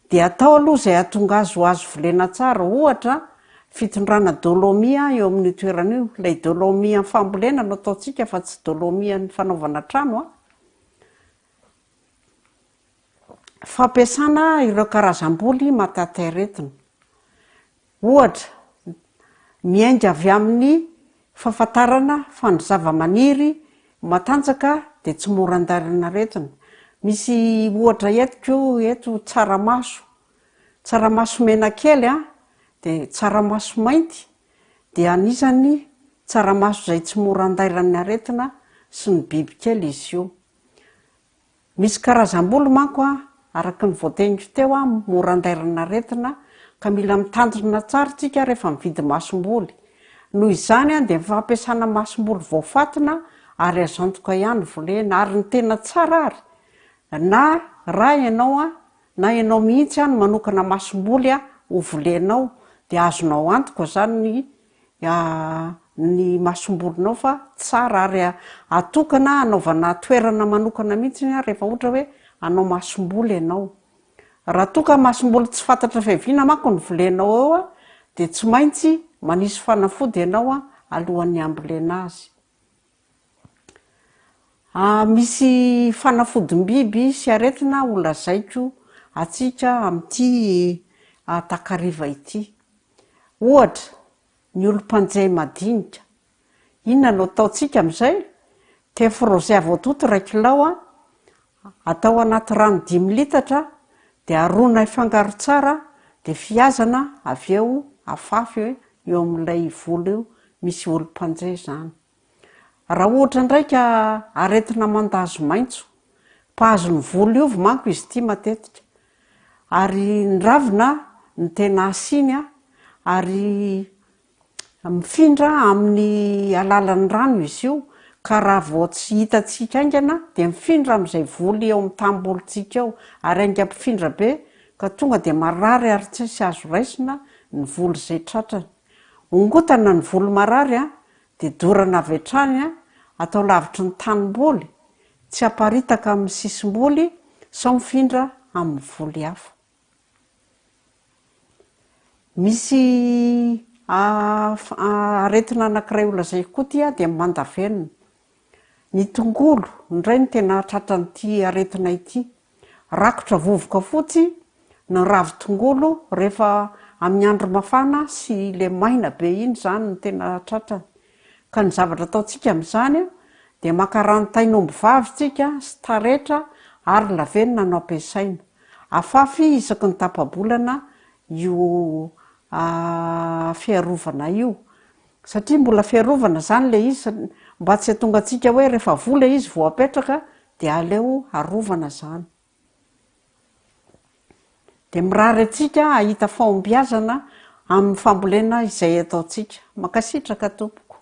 dia atao aloha izay hahatonga azy ho azo volena tsara, ohatra, fitondrana dolomie eo amin'io toerana io, ilay dolomie an'ny fambolena no ataontsika fa tsy dolomie an'ny fanaovana trano an. Fampiasana ireo karazam-boly mahataty aretina. Ohatra, miainga avy amin'ny fahafantarana fa ny zavamaniry matanjaka dia tsy mora andarin'aretina. Misy ohatra entiko eto, tsaramaso. Tsaramaso mena kely dia tsaramaso mainty dia anisan'ny tsaramaso izay tsy mora andairan'ny aretina sy ny bibikely izy io. Misy karazam-bolo manko araka ny voateniko teo mora andairana aretina ka mila mitandrina tsara tsika rehefa mividy masomboly. Noho izany dia ny fampiasana masomboly voafatina ary azo antoka ihany volena ary ny tena tsara ary na raha ianao na ianao mihitsy no manokana masomboly ho volenao dia azonao antoka izany ny ny masombolinao fa tsara ary atokana hanaovana toerana manokana mihitsy rehefa ohatra hoe hanao masomboly ianao. Raha toa ka masomboly tsy fantatra fiaviana manko ny volenao eo dia tsy maintsy manisy fanafody ianao alohan'ny hambolena azy. Misy fanafodim-biby sy aretina ho lazaiko antsika amin'ity takariva ity. Ohatra, ny olom-panjay madinika. Inona no ataontsika amin'izay? Tefrozia voatoto iray kilao, atao anaty rano dimy litatra, dia arona hifangaro tsara, dia fihazana avy eo afafy eo amin'ilay volo misy olom-panjay izany. Raha ohatra indray ka aretina mandazo maitso, mpahazo ny voly ovy manko izy ity matetika, ary ny ravina no tena asiany ary mifindra amin'ny alalan'ny rano izy io ka raha vao tsy hitantsika haingana dia mifindra amin'izay voly eo amin'ny tanimbolintsika eo ary haingam-pifindra be. ka tonga dia marary ary tsisy azo raisina ny voly izay tratrany. Ongotana ny voly marary dia dorana avy hatrany atao lavitry ny tanimboly, tsy aparitaka amin'ny sisim-boly sao mifindra amin'ny voly hafa. Misy aretina anankiray holazaiko koa ity dia ny mandavenona. Ny tongolo indray no tena tratran'ity aretina ity. Rakotra vovoka fotsy ny ravin-tongolo rehefa amin'ny andro mafana sy ilay maina be iny izany no tena tratrany. Ka ny zavatra ataontsika amin'izany dia maka ranon-tain'omby vavy tsika sy taretra ary lavenona no ampiasaina. Afafy isaky ny tapa-bolana io fiarovana io satria mbola fiarovana izany ilay izy mba tsy hahatonga antsika hoe rehefa voa ilay izy vao apetraka dia aleo arovana izany. Dia mirary antsika hahita fahombiazana amin'ny fambolena izay ataontsika. Mankasitraka tompoko.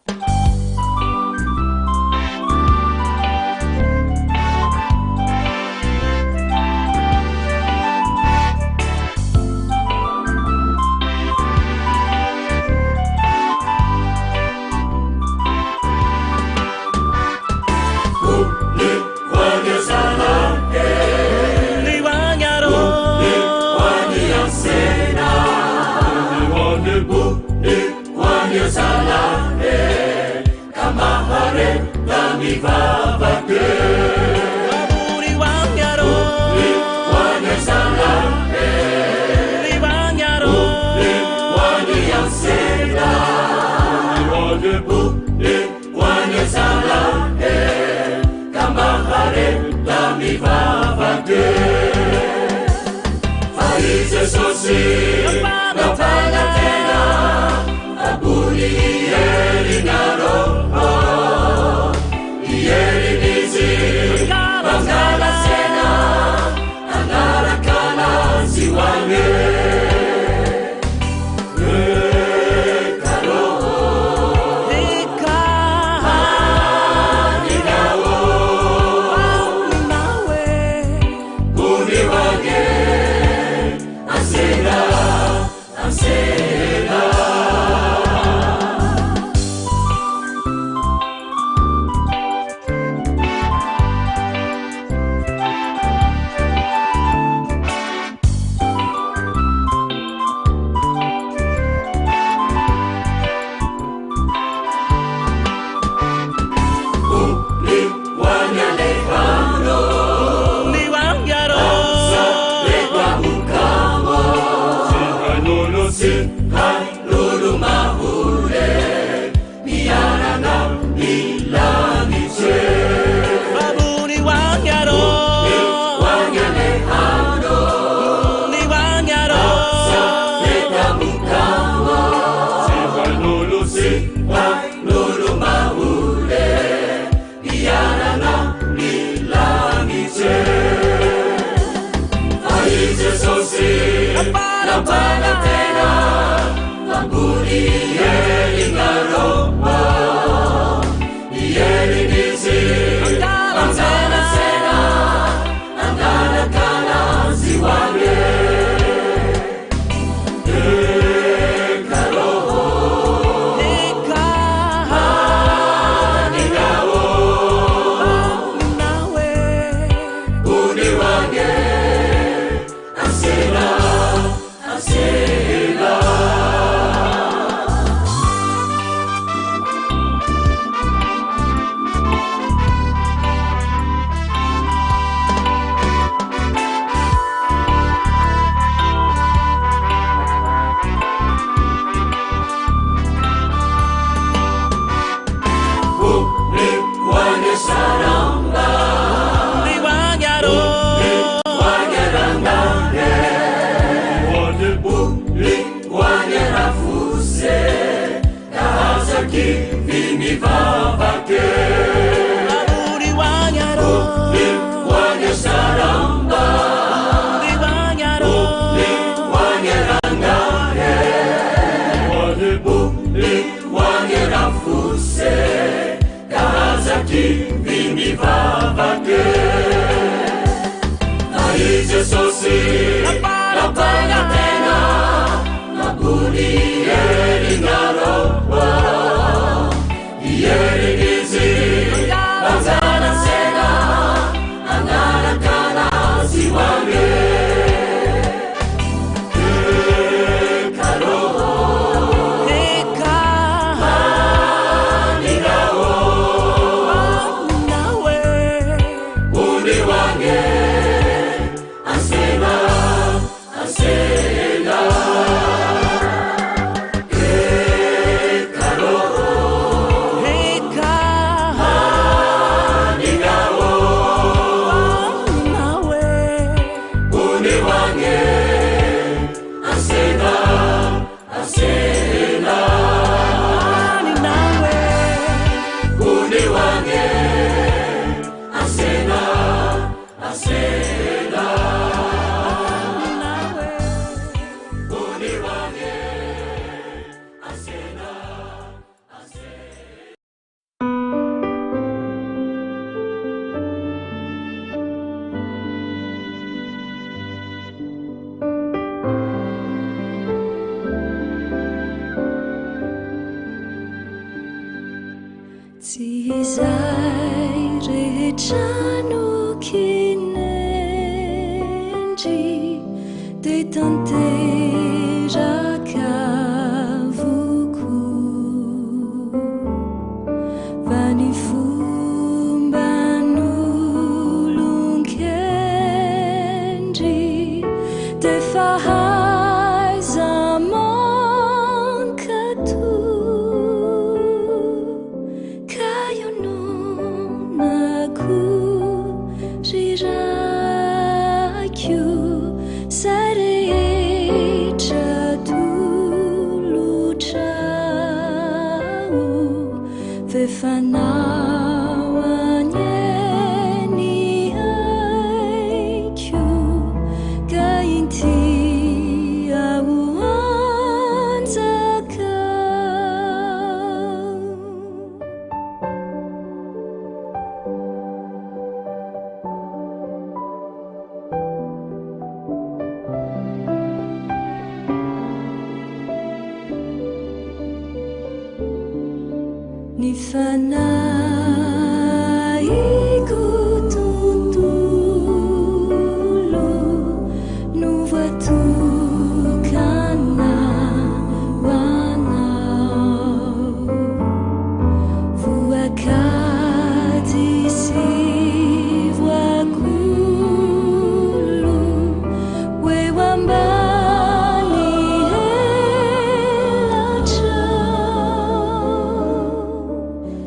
Tsy izay rehetra no kinendry dia tanteraka avokoa fa ny fomban'olon-kendry dia fahaiza-mankatò. Ka iononako ry Raiko izay rehetra atolotrao, f'efa-nao anie ny aiko, ka inty aho hanjakao. Ny fanahiko tontolo no voatokana ho anao. Voakajy sy voakolo ho eo ambany elatrao.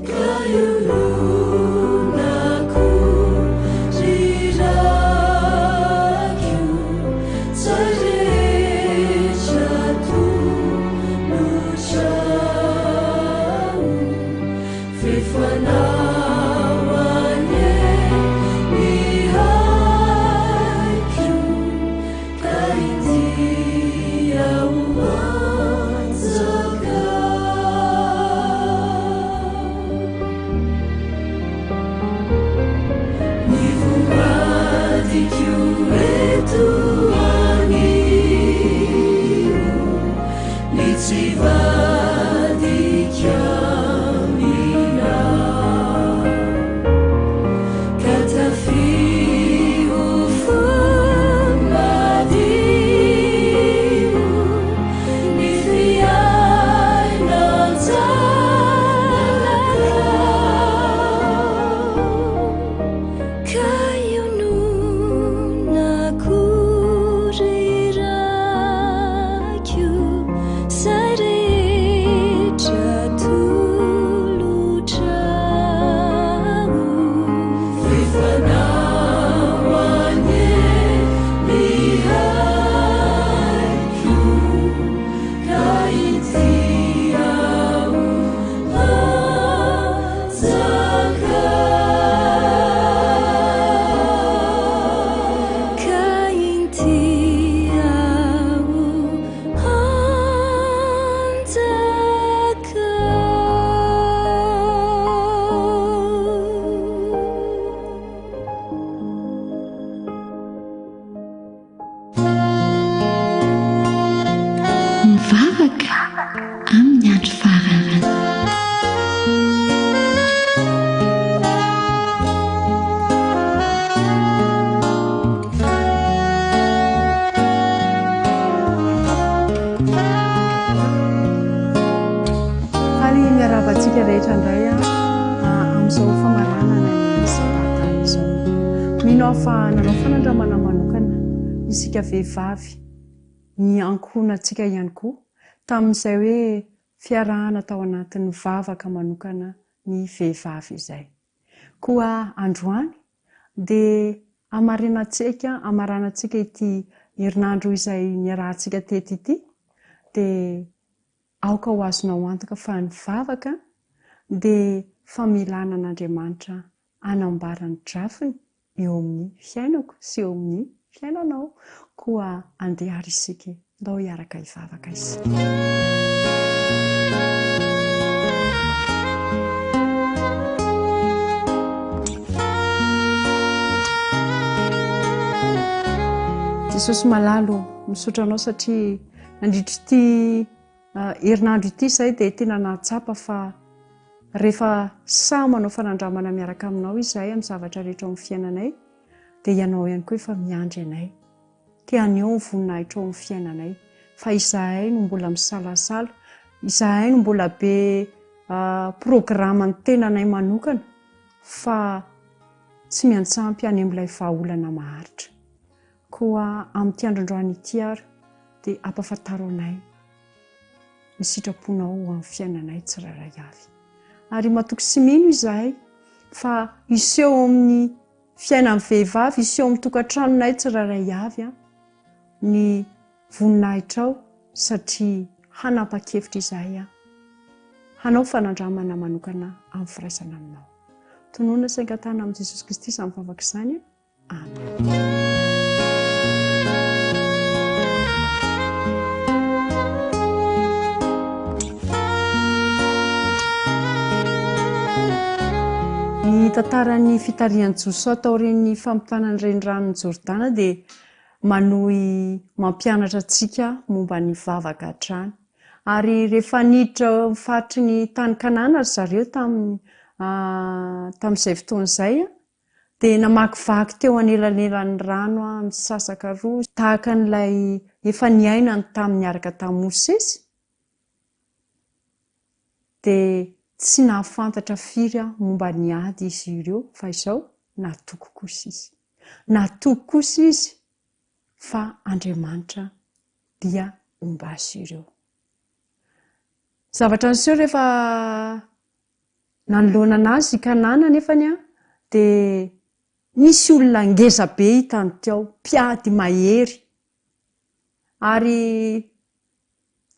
Ka iononako ry Raiko izay rehetra atolotrao, f'efa-nao anie ny aiko, ka inty aho hanjakao. Ny voadiko eto anio, ny tsy vadiko aminao. Ka tafio fo madio, ny fiainan-janakao. Ka iononako ry Raiko izay rehetra atolotrao. F'efa-nao anie ny aiko, ka inty aho hanjaka. Ka inty aho hanjaka. Mivavaka amin'ny andro farany. Faly miarahaba antsika rehetra indray amin'izao famaranana ny sabata izao. Mino aho fa nanao fanandramana manokana isika vehivavy, ny ankohonantsika ihany koa, tamin'izay hoe fiarahana tao anatin'ny vavaka manokana ny vehivavy izay. Koa androany dia hamarinantsika, hamaranantsika ity herinandro izay niarahantsika teto ity dia Aoka ho azonao antoka fa ny vavaka dia famelana an'Andriamanitra hanambara ny drafiny eo amin'ny fiainako sy eo amin'ny fiainanao. Koa andeha àry isika e! Ndao hiaraka hivavaka isika. Jesosy malala ô, misaotra Anao satria Nandritra ity herinandro ity izahay dia tena nahatsapa fa Rehefa sahy manao fanandramana miaraka aminao izahay amin'ny zavatra rehetra ao amin'ny fiainanay, dia Ianao ihany koa efa miandry anay. Te haneho ny voninahitrao amin'ny fiainanay. Fa izahay no mbola misalasala, izahay no mbola be programan'ny tenanay manokana fa tsy miantsampy any amin'ilay vahaolana maharitra. Koa amin'ity androndroany ity ary dia ampafantaro anay ny sitraponao ho amin'ny fiainanay tsirairay avy. Ary matoky sy mino izahay fa hiseho amin'ny fiainan'ny vehivavy, hiseho amin'ny tokantranonay tsirairay avy ny voninahitrao satria hanapa-kevitra izahay hanao fanandramana manokana amin'ny firaisana aminao. Tononina sy angatahana amin'i Jesosy Kristy izany vavaka izany. Amen. Ny tantaran'ny fitarihan'i Josoa taorian'ny fampitana ny reniranon'i Jordana dia manohy mampianatra antsika momba ny vavaka hatrany. Ary rehefa niditra ao amin'ny faritry ny tany Kanana ry zareo tamin'ny tamin'izay fotoana izay, Dia namakivaky teo anelanelan'ny rano misasaka roa tahaka an'ilay efa niainany tamin'ny niaraka tamin'i Mosesy, dia tsy nahafantatra firy momba ny ady izy ireo, fa izao, natoky kosa izy. Natoky kosa izy fa Andriamanitra dia homba azy ireo. Zavatra niseho rehefa Nanoloana anazy i Kanana anefany dia nisy olona ngeza be hitany tao, mpiady mahery. Ary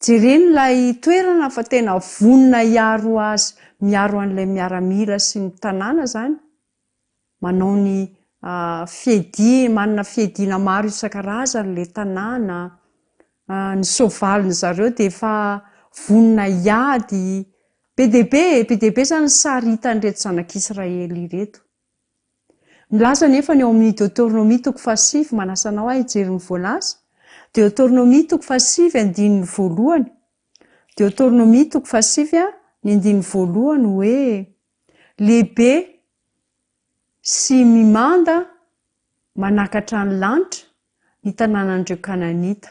jereny ilay toerana fa tena vonona hiaro azy, miaro an'ilay miaramila sy ny tanàna izany. Manao ny fiadiana, manana fiadiana maro isan-karazany ilay tanàna. Ny soavalin-dry zareo dia efa vonona hiady. Be dia be e! Be dia be izany ny sary hitan'ireto zanak'Israely ireto. Milaza anefa ny ao amin'ny Deoteronomia toko fahasivy, manasa anao aho hijery ny voalaza, Deoteronomia toko fahasivy andininy voalohany, Deoteronomia toko fahasivy ny andininy voalohany hoe, Lehibe sy mimanda manakatra ny lanitra ny tanànan'ireo Kananita.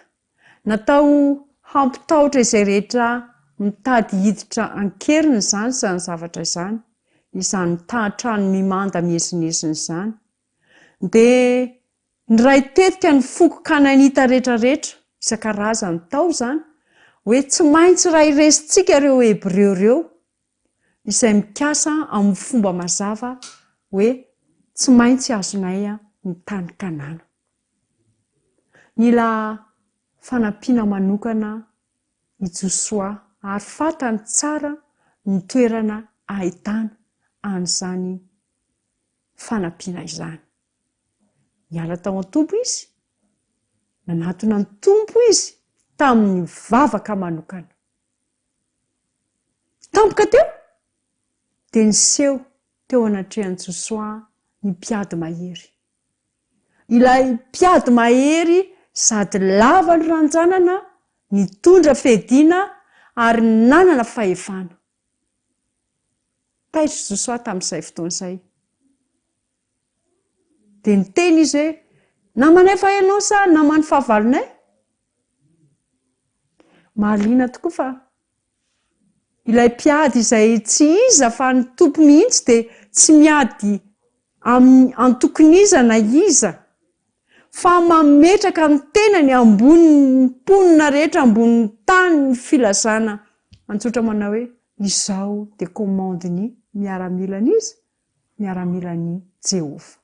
Natao hampitahotra izay rehetra mitady hiditra an-keriny izany izany zavatra izany, izany trano mimanda miezinezina izany. Dia niray tetika ny foko Kananita rehetrarehetra isan-karazany tao izany, hoe tsy maintsy raha resintsika ireo Hebreo ireo, izay mikasa amin'ny fomba mazava hoe tsy maintsy azonay ny tany Kanana. Nila fanampiana manokana i Josoa ary fantany tsara ny toerana ahitana an'izany fanampiana izany. Niala tao an-toby izy, nanatona ny Tompo izy tamin'ny vavaka manokana. Tampoka teo, dia niseho teo anatrehan'i Josoa ny mpiady mahery. Ilay mpiady mahery sady lava ny ranjanana, nitondra fiadiana ary nanana fahefana. Taitra i Josoa tamin'izay fotoana izay. Dia niteny izy hoe, Namanay va ianao sa naman'ny fahavalonay? Mahaliana tokoa fa ilay mpiady izay tsy iza fa ny Tompo mihitsy dia tsy miady amin'ny antokon'iza na iza fa mametraka ny tenany ambonin'ny mponina rehetra ambonin'ny tany ny filazana antsotra manao hoe izao dia commande-ny miaramilan'iza? Miaramilan'i Jehovah.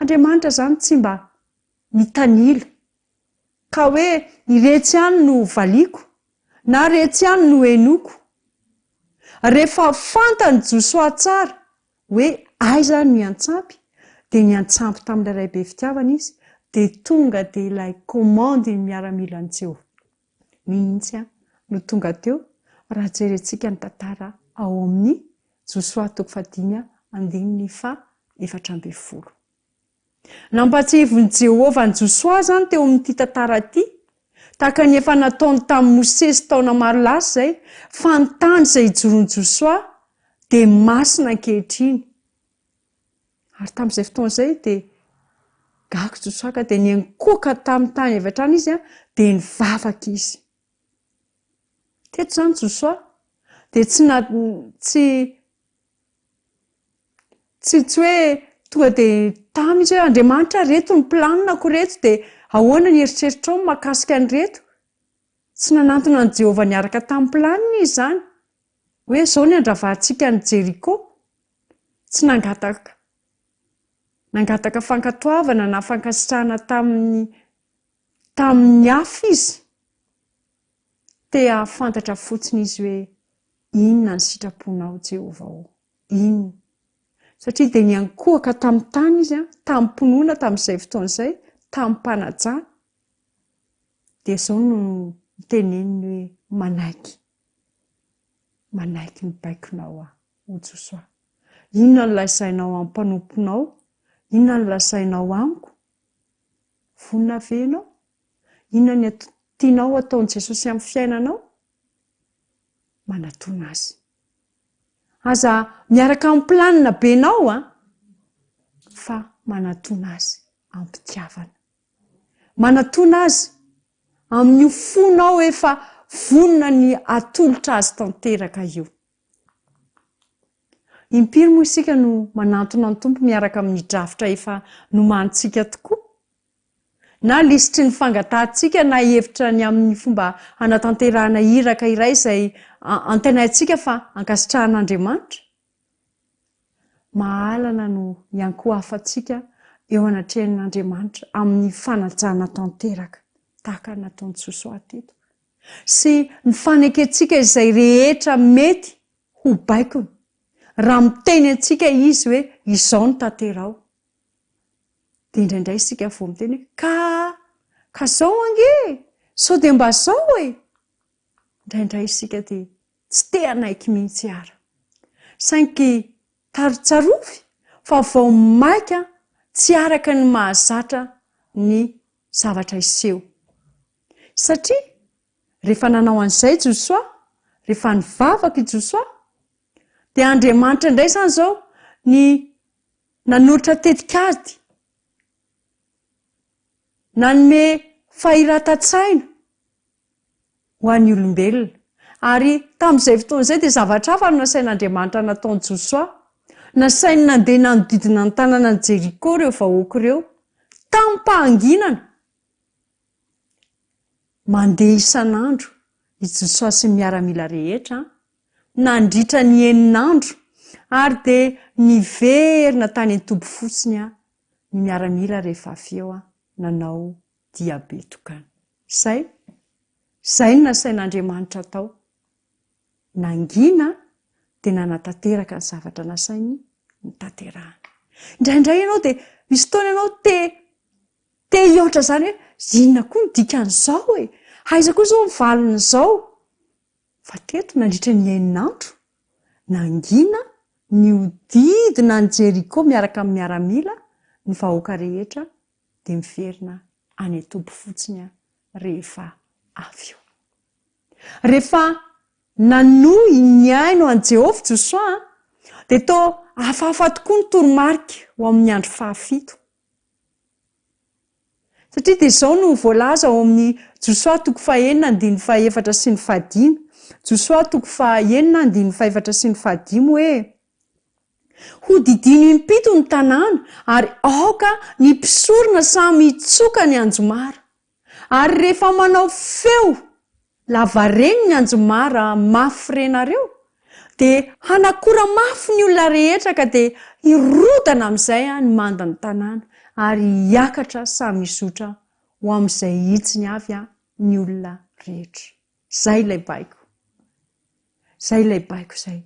Andriamanitra izany tsy mba mitanila Ka hoe iretsy ihany no valiako na retsy ihany no henoiko. Rehefa fantan'i Josoa tsara hoe aiza no hiantsampy dia niantsampy tamin'ilay Ray be fitiavana izy dia tonga dia ilay commande ny miaramilan'i Jehovah mihitsy no tonga teo raha jerentsika ny tantara ao amin'ny Josoa toko fahadimy andininy faha 14. Nampahatsiahivin'i Jehovah an'i Josoa izany teo amin'ity tantara ity, tahaka ny efa nataony tamin'i Mosesy taona maro lasa izay, fa ny tany izay ijoroan'i Josoa Dia masina ankehitriny. Ary tamin'izay fotoana izay dia gaga Josoa ka dia niankohoka tamin'ny tany avy hatrany izy dia nivavaka izy. Teto izany Josoa dia tsy na tsy tsy tsy hoe tonga dia tamy izy hoe Andriamanitra reto ny planina-ko reto dia ahoana ny eritreritrao mahakasika an'ireto? Tsy nanantona an'i Jehovah niaraka tamin'ny planiny izy izany. Hoe izao ny handravantsika an'i Jeriko. Tsy nangataka nangataka fankatoavana na fankasitrahana tamin'ny tamin'ny hafa izy. Te hahafantatra fotsiny izy hoe inona ny sitraponao Jehovah ô. Inona? Satria dia niankohoka tamin'ny tany izy, tamim-pinoana tamin'izay fotoana izay, tamim-panajana. Dia izao no noteneniny hoe, Manaiky. Manaiky ny baikonao aho, hoy Josoa. Inona no lazainao amin'ny mpanomponao? Inona no lazainao amiko? Vonona ve ianao? Inona ny tianao hataon'i Jesosy amin'ny fiainanao? Manatòna Azy. Aza miaraka amin'ny planina benao an! Fa manatòna Azy am-pitiavana. Manatòna Azy amin'io fonao efa vonona ny hatolotra Azy tanteraka io. Impiry moa isika no manantona ny Tompo miaraka amin'ny drafitra efa nomanintsika tokoa? Na lisitry ny fangatahantsika na hevitra ny amin'ny fomba hanatanterahana iraka iray izay antenaintsika fa ankasitrahan'Andriamanitra? Mahalana no iankohofantsika eo anatrehan'Andriamanitra amin'ny fanajana tanteraka, tahaka ny nataon'i Josoa teto, sy ny fanekentsika izay rehetra mety ho baikony, raha miteny antsika Izy hoe izao no tanteraho. Dia indraindray isika vao miteny hoe ka, ka zao ange e! Sao dia mba zao e! Indraindray isika dia tsy te hanaiky mihitsy ara. Saingy tsarovy fa vao maika tsy araka ny mahazatra ny zavatra hiseho. Satria rehefa nanao an'izay Josoa, rehefa nivavaka i Josoa, dia Andriamanitra indray izany izao ny nanolotra tetikady, nanome fahiratan-tsaina ho an'ny olombelona. Ary tamin'izay fotoana izay dia zavatra hafa no nasain'Andriamanitra nataon'i Josoa. Nasainy nandeha nanodidina ny tanànan'i Jeriko ireo vahoaka ireo, tamim-pahanginana. Mandeha isan'andro i Josoa sy ny miaramila rehetra, nandritra ny enina andro, ary dia niverina tany an-toby fotsiny ny miaramila rehefa avy eo nanao diabe tokana. Izay, izay no nasain'Andriamanitra atao. Nangina dia nanatanteraka ny zavatra nasainy notanterahana. Indraindray ianao dia misy fotoana ianao te te hihoatra izany hoe inona koa ny dikan'izao e? Aiza koa izao ny valin'izao? Fa teto nandritra ny enina andro, nangina nihodidina an'i Jeriko miaraka amin'ny miaramila ny vahoaka rehetra dia miverina any an-toby fotsiny rehefa avy eo. Rehefa nanohy nihaino an'i Jehovah Josoa, dia toa hafahafa tokoa ny toromarika ho amin'ny andro fahafito. Satria dia izao no voalaza ao amin'ny Josoa toko fahenina andininy fahefatra sy ny fahadimy, Josoa toko fahenina andininy fahefatra sy ny fahadimy hoe, Hodidino impito ny tanàna, ary aoka ny mpisorona samy hitsoka ny anjomara. Ary rehefa manao feo lavareny ny anjomara mafy renareo, dia hanakora mafy ny olona rehetra ka dia hirodana amin'izay ny mandan'ny tanàna, ary hiakatra samy hizotra ho amin'izay hitsiny avy ny olona rehetra. Izay ilay baiko. Izay ilay baiko izay.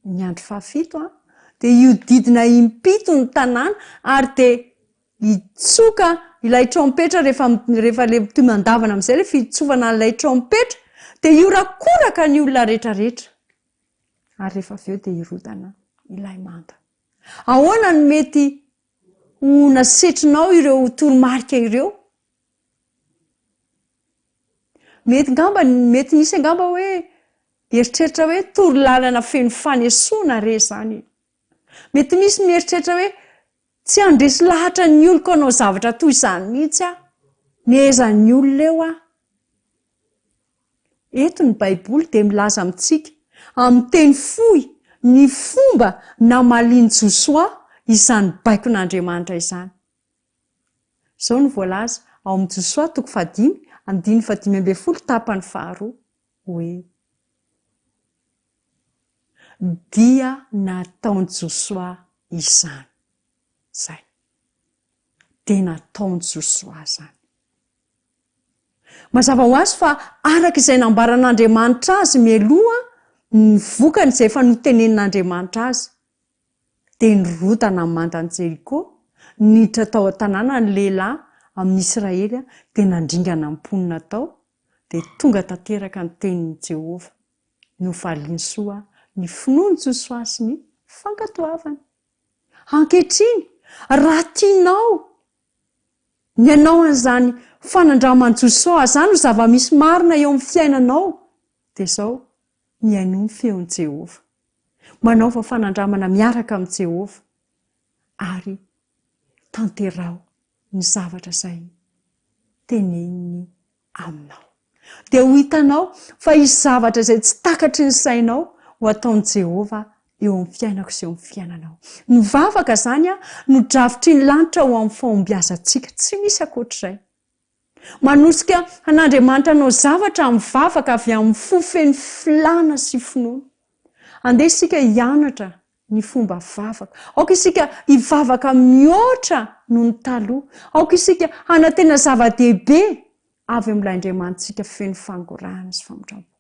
Ny andro fahafito dia hiodidina impito ny tanàna ary dia hitsoka ilay trompetra rehefa rehefa ilay toy mandavana amin'izay ilay fitsofana an'ilay trompetra dia hiorakoraka ny olona rehetrarehetra ary rehefa avy eo dia hirodana ilay manda. Ahoana no mety ho nasetrinao ireo toromarika ireo? Mety ngamba, mety nisy angamba hoe. Hieritreritra hoe torolalana feno fanesoana re izany e! Mety misy mieritreritra hoe tsy handresy lahatra ny oloko hanao zavatra toy izany mihitsy aho. Mehezan'ny olona eo aho. Eto ny Baiboly dia milaza amintsika amin'ny teny fohy ny fomba namalian'i Josoa izany baikon'Andriamanitra izany. Izao no voalaza ao amin'ny Josoa toko fahadimy, andininy fahadimy ambin'ny folo tapany faharoa, hoe, Dia nataon'i Josoa izany. Izay. Dia nataon'i Josoa izany. Mazava ho azy fa araka izay nambaran'Andriamanitra azy mialoha ny vokany izay efa notenenin'Andriamanitra azy, dia nirodana ny mandan'i Jeriko, niditra tao an-tanàna ny lehilahy amin'ny Israely dia nandringana ny mponina tao, dia tonga tanteraka ny tenin'i Jehovah. Novaliany soa ny finoan'i Josoa sy ny fankatoavany. Ankehitriny, raha tianao Ny hanao an'izany fanandraman'i Josoa izany ho zava-misy marina eo amin'ny fiainanao, dia izao, mihainoa ny feon'i Jehovah. Manaova fanandramana miaraka amin'i Jehovah, ary tanteraho ny zavatra izay teneniny aminao. Dia ho hitanao fa hisy zavatra izay tsy takatry ny sainao ho ataon'i Jehovah eo amin'ny fiainako sy eo amin'ny fiainanao. Ny vavaka izany no drafitry ny lanitra ho amin'ny fahombiazantsika, tsy misy ankoatr'izay. Manosika an'Andriamanitra hanao zavatra amin'ny vavaka avy amin'ny fo feno filàna sy finoana. Andeha isika hianatra ny fomba vavaka. Aoka isika hivavaka mihoatra noho ny taloha. Aoka isika hanantena zava-dehibe avy amin'ilay Andriamanitsika feno fangorahana sy famindram-po.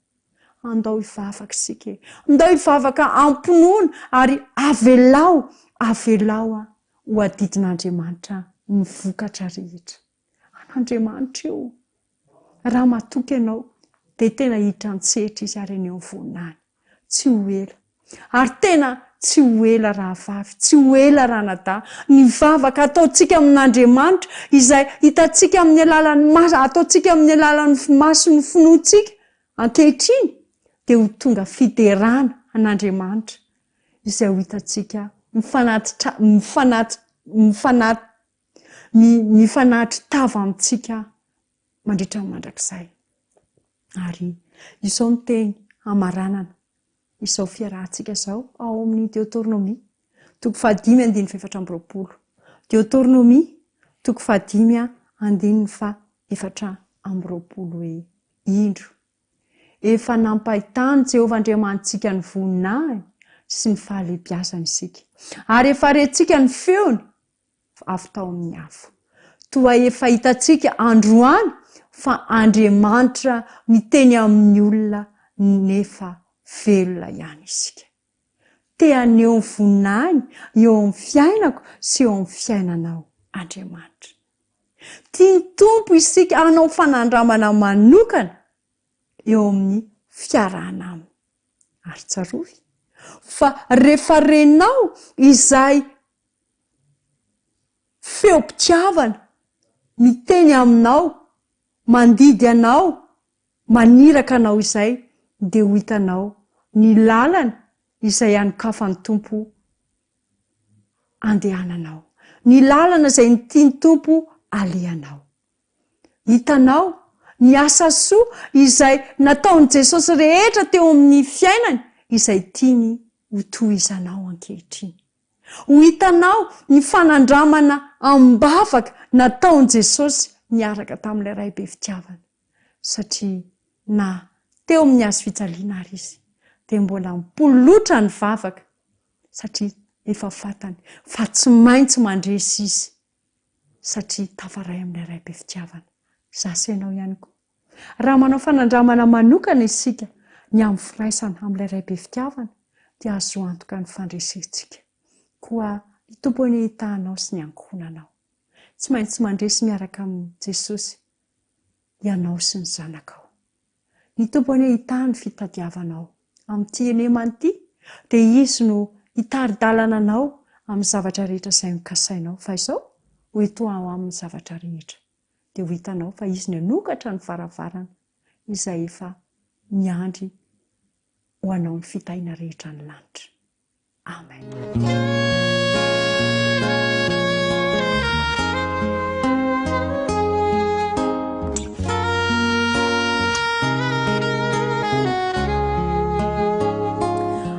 Andao hivavaka isika e! Andao hivavaka am-pinoana ary avelao, avelao ho adidin'Andriamanitra ny vokatra rehetra. An'Andriamanitra io. Raha matoky ianao dia tena hiditra an-tsehatra Izy ary haneho ny voninahiny. Tsy ho ela. Ary tena tsy ho ela rahavavy, tsy ho ela ranadahy, ny vavaka ataontsika amin'Andriamanitra izay hitantsika amin'ny alalan'ny maso, ataontsika amin'ny alalan'ny mason'ny finoantsika ankehitriny dia ho tonga fiderana an'Andriamanitra izay ho hitantsika mifanatitra, mifanatitra, mifanatitra, mifanatri-tava amintsika mandritra ny mandrakizay. Ary izao no teny hamaranana izao fiarahantsika izao ao amin'ny Deotornomia, toko fahadimy andininy fahefatra amby roapolo. Deotornomia, toko fahadimy andininy faha-24 hoe, Indro, efa nampahitan'i Jehovah Andriamanitsika ny voninahiny sy ny fahalehibiazany isika, ary efa rentsika ny feony avy tao amin'ny afo. Toa efa hitantsika androany fa Andriamanitra miteny amin'ny olona nefa velona ihany isika. Te haneho ny voninahiny eo amin'ny fiainako sy eo amin'ny fiainanao Andriamanitra. Tian'ny Tompo isika hanao fanandramana manokana eo amin'ny fiarahana Aminy. Ary tsarovy fa rehefa renao izay Feom-pitiavana miteny aminao, mandidy anao, maniraka anao izay dia ho hitanao ny lalana izay hanokafan'ny Tompo andehananao, ny lalana izay tian'ny Tompo alehanao. Hitanao ny asa soa izay nataon'i Jesosy rehetra teo amin'ny fiainany izay tiany hotohizanao ankehitriny. Ho hitanao ny fanandramana amim-bavaka nataon'i Jesosy niaraka tamin'ilay Ray be fitiavana, satria na teo amin'ny hazo fijaliana ary izy, dia mbola nipololotra nivavaka, satria efa fantany fa tsy maintsy mandresy izy, satria tafaray amin'ilay Ray be fitiavana. Izaho sy ianao ihany koa. Raha manao fanandramana manokana isika ny amin'ny firaisana amin'ilay Ray be fitiavana, dia azo antoka ny fandresentsika. Koa ny Tompo anie hitaha anao sy ny ankohonanao. Tsy maintsy mandresy miaraka amin'i Jesosy ianao sy ny zanakao. Ny Tompo anie hitaha ny fitadiavanao. Amin'ity henemana ity, dia Izy no hitari-dalana anao amin'ny zavatra rehetra izay nokasainao. Fa izao, ho ento ao Aminy ny zavatra rehetra. dia ho hitanao fa Izy nanokatra ny varavarana izay efa niandry. Ho anao ny fitahiana rehetra any lanitra. Amen.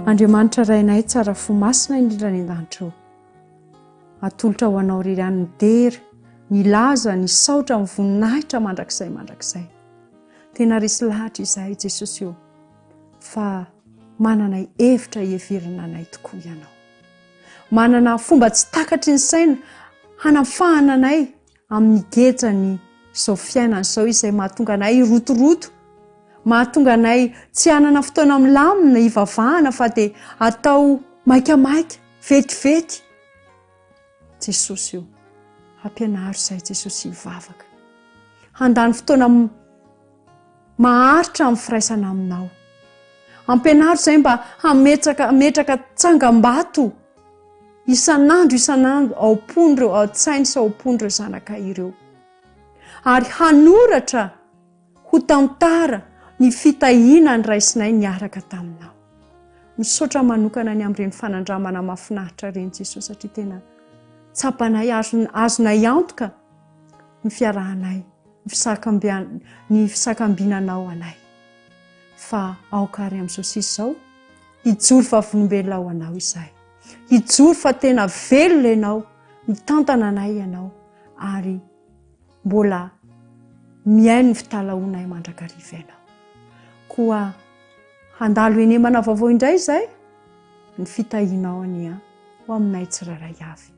Andriamanitra Rainay tsara fo masina indrindra any an-danitra ao. Atolotra ho anao irery ihany ny dera, ny laza, ny saotra, ny voninahitra mandrakizay mandrakizay. Tena resy lahatra izahay Jesosy ô fa manana hevitra hiheverana anay tokoa Ianao. Manana fomba tsy takatry ny saina hanafahana anay amin'ny gejan'ny izao fiainana izao izay mahatonga anay hirotoroto, mahatonga anay tsy hanana fotoana milamina hivavahana fa dia atao maikamaika, vetivety. Jesosy o, ampianaro izahay Jesosy hivavaka. Handany fotoana maharitra amin'ny firaisana aminao. Ampianaro izahay mba hametraka hametraka tsangam-bato isan'andro isan'andro ao am-pon'ireo ao an-tsainy sy ao am-pon'ireo zanakay ireo. Ary hanoratra ho tantara ny fitahiana niraisinay niaraka taminao. Misaotra manokana ny amin'ireny fanandramana mahafinaritra ireny Jesosy satria tena tsapanay azonay antoka ny fiarahanay, ny fisakambia- ny fisakambinanao anay. Fa aoka ary amin'izao sisa izao hijoro vavolombelona ho anao izahay. Hijoro fa tena velona ianao, mitantana anay ianao ary mbola mihaino ny fitalahoanay mandrakariva ianao. Koa handalo henemana vaovao indray izay, ny fitahianao anie ho aminay tsirairay avy.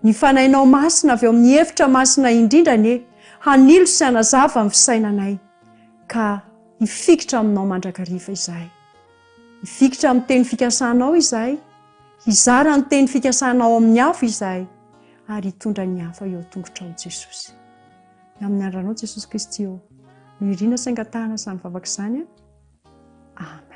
Ny Fanahinao Masina avy ao amin'ny efitra masina indrindra anie hanilo sy hanazava ny fisainanay ka hifikitra aminao mandrakariva izahay. Hifikitra amin'ny teny fikasanao izahay, hizara ny teny fikasanao amin'ny hafa izahay ary hitondra ny hafa eo an-tongotrao Jesosy. Ny amin'ny anaranao Jesosy Kristy ô, no irina sy angatahana izany vavaka izany. Amen.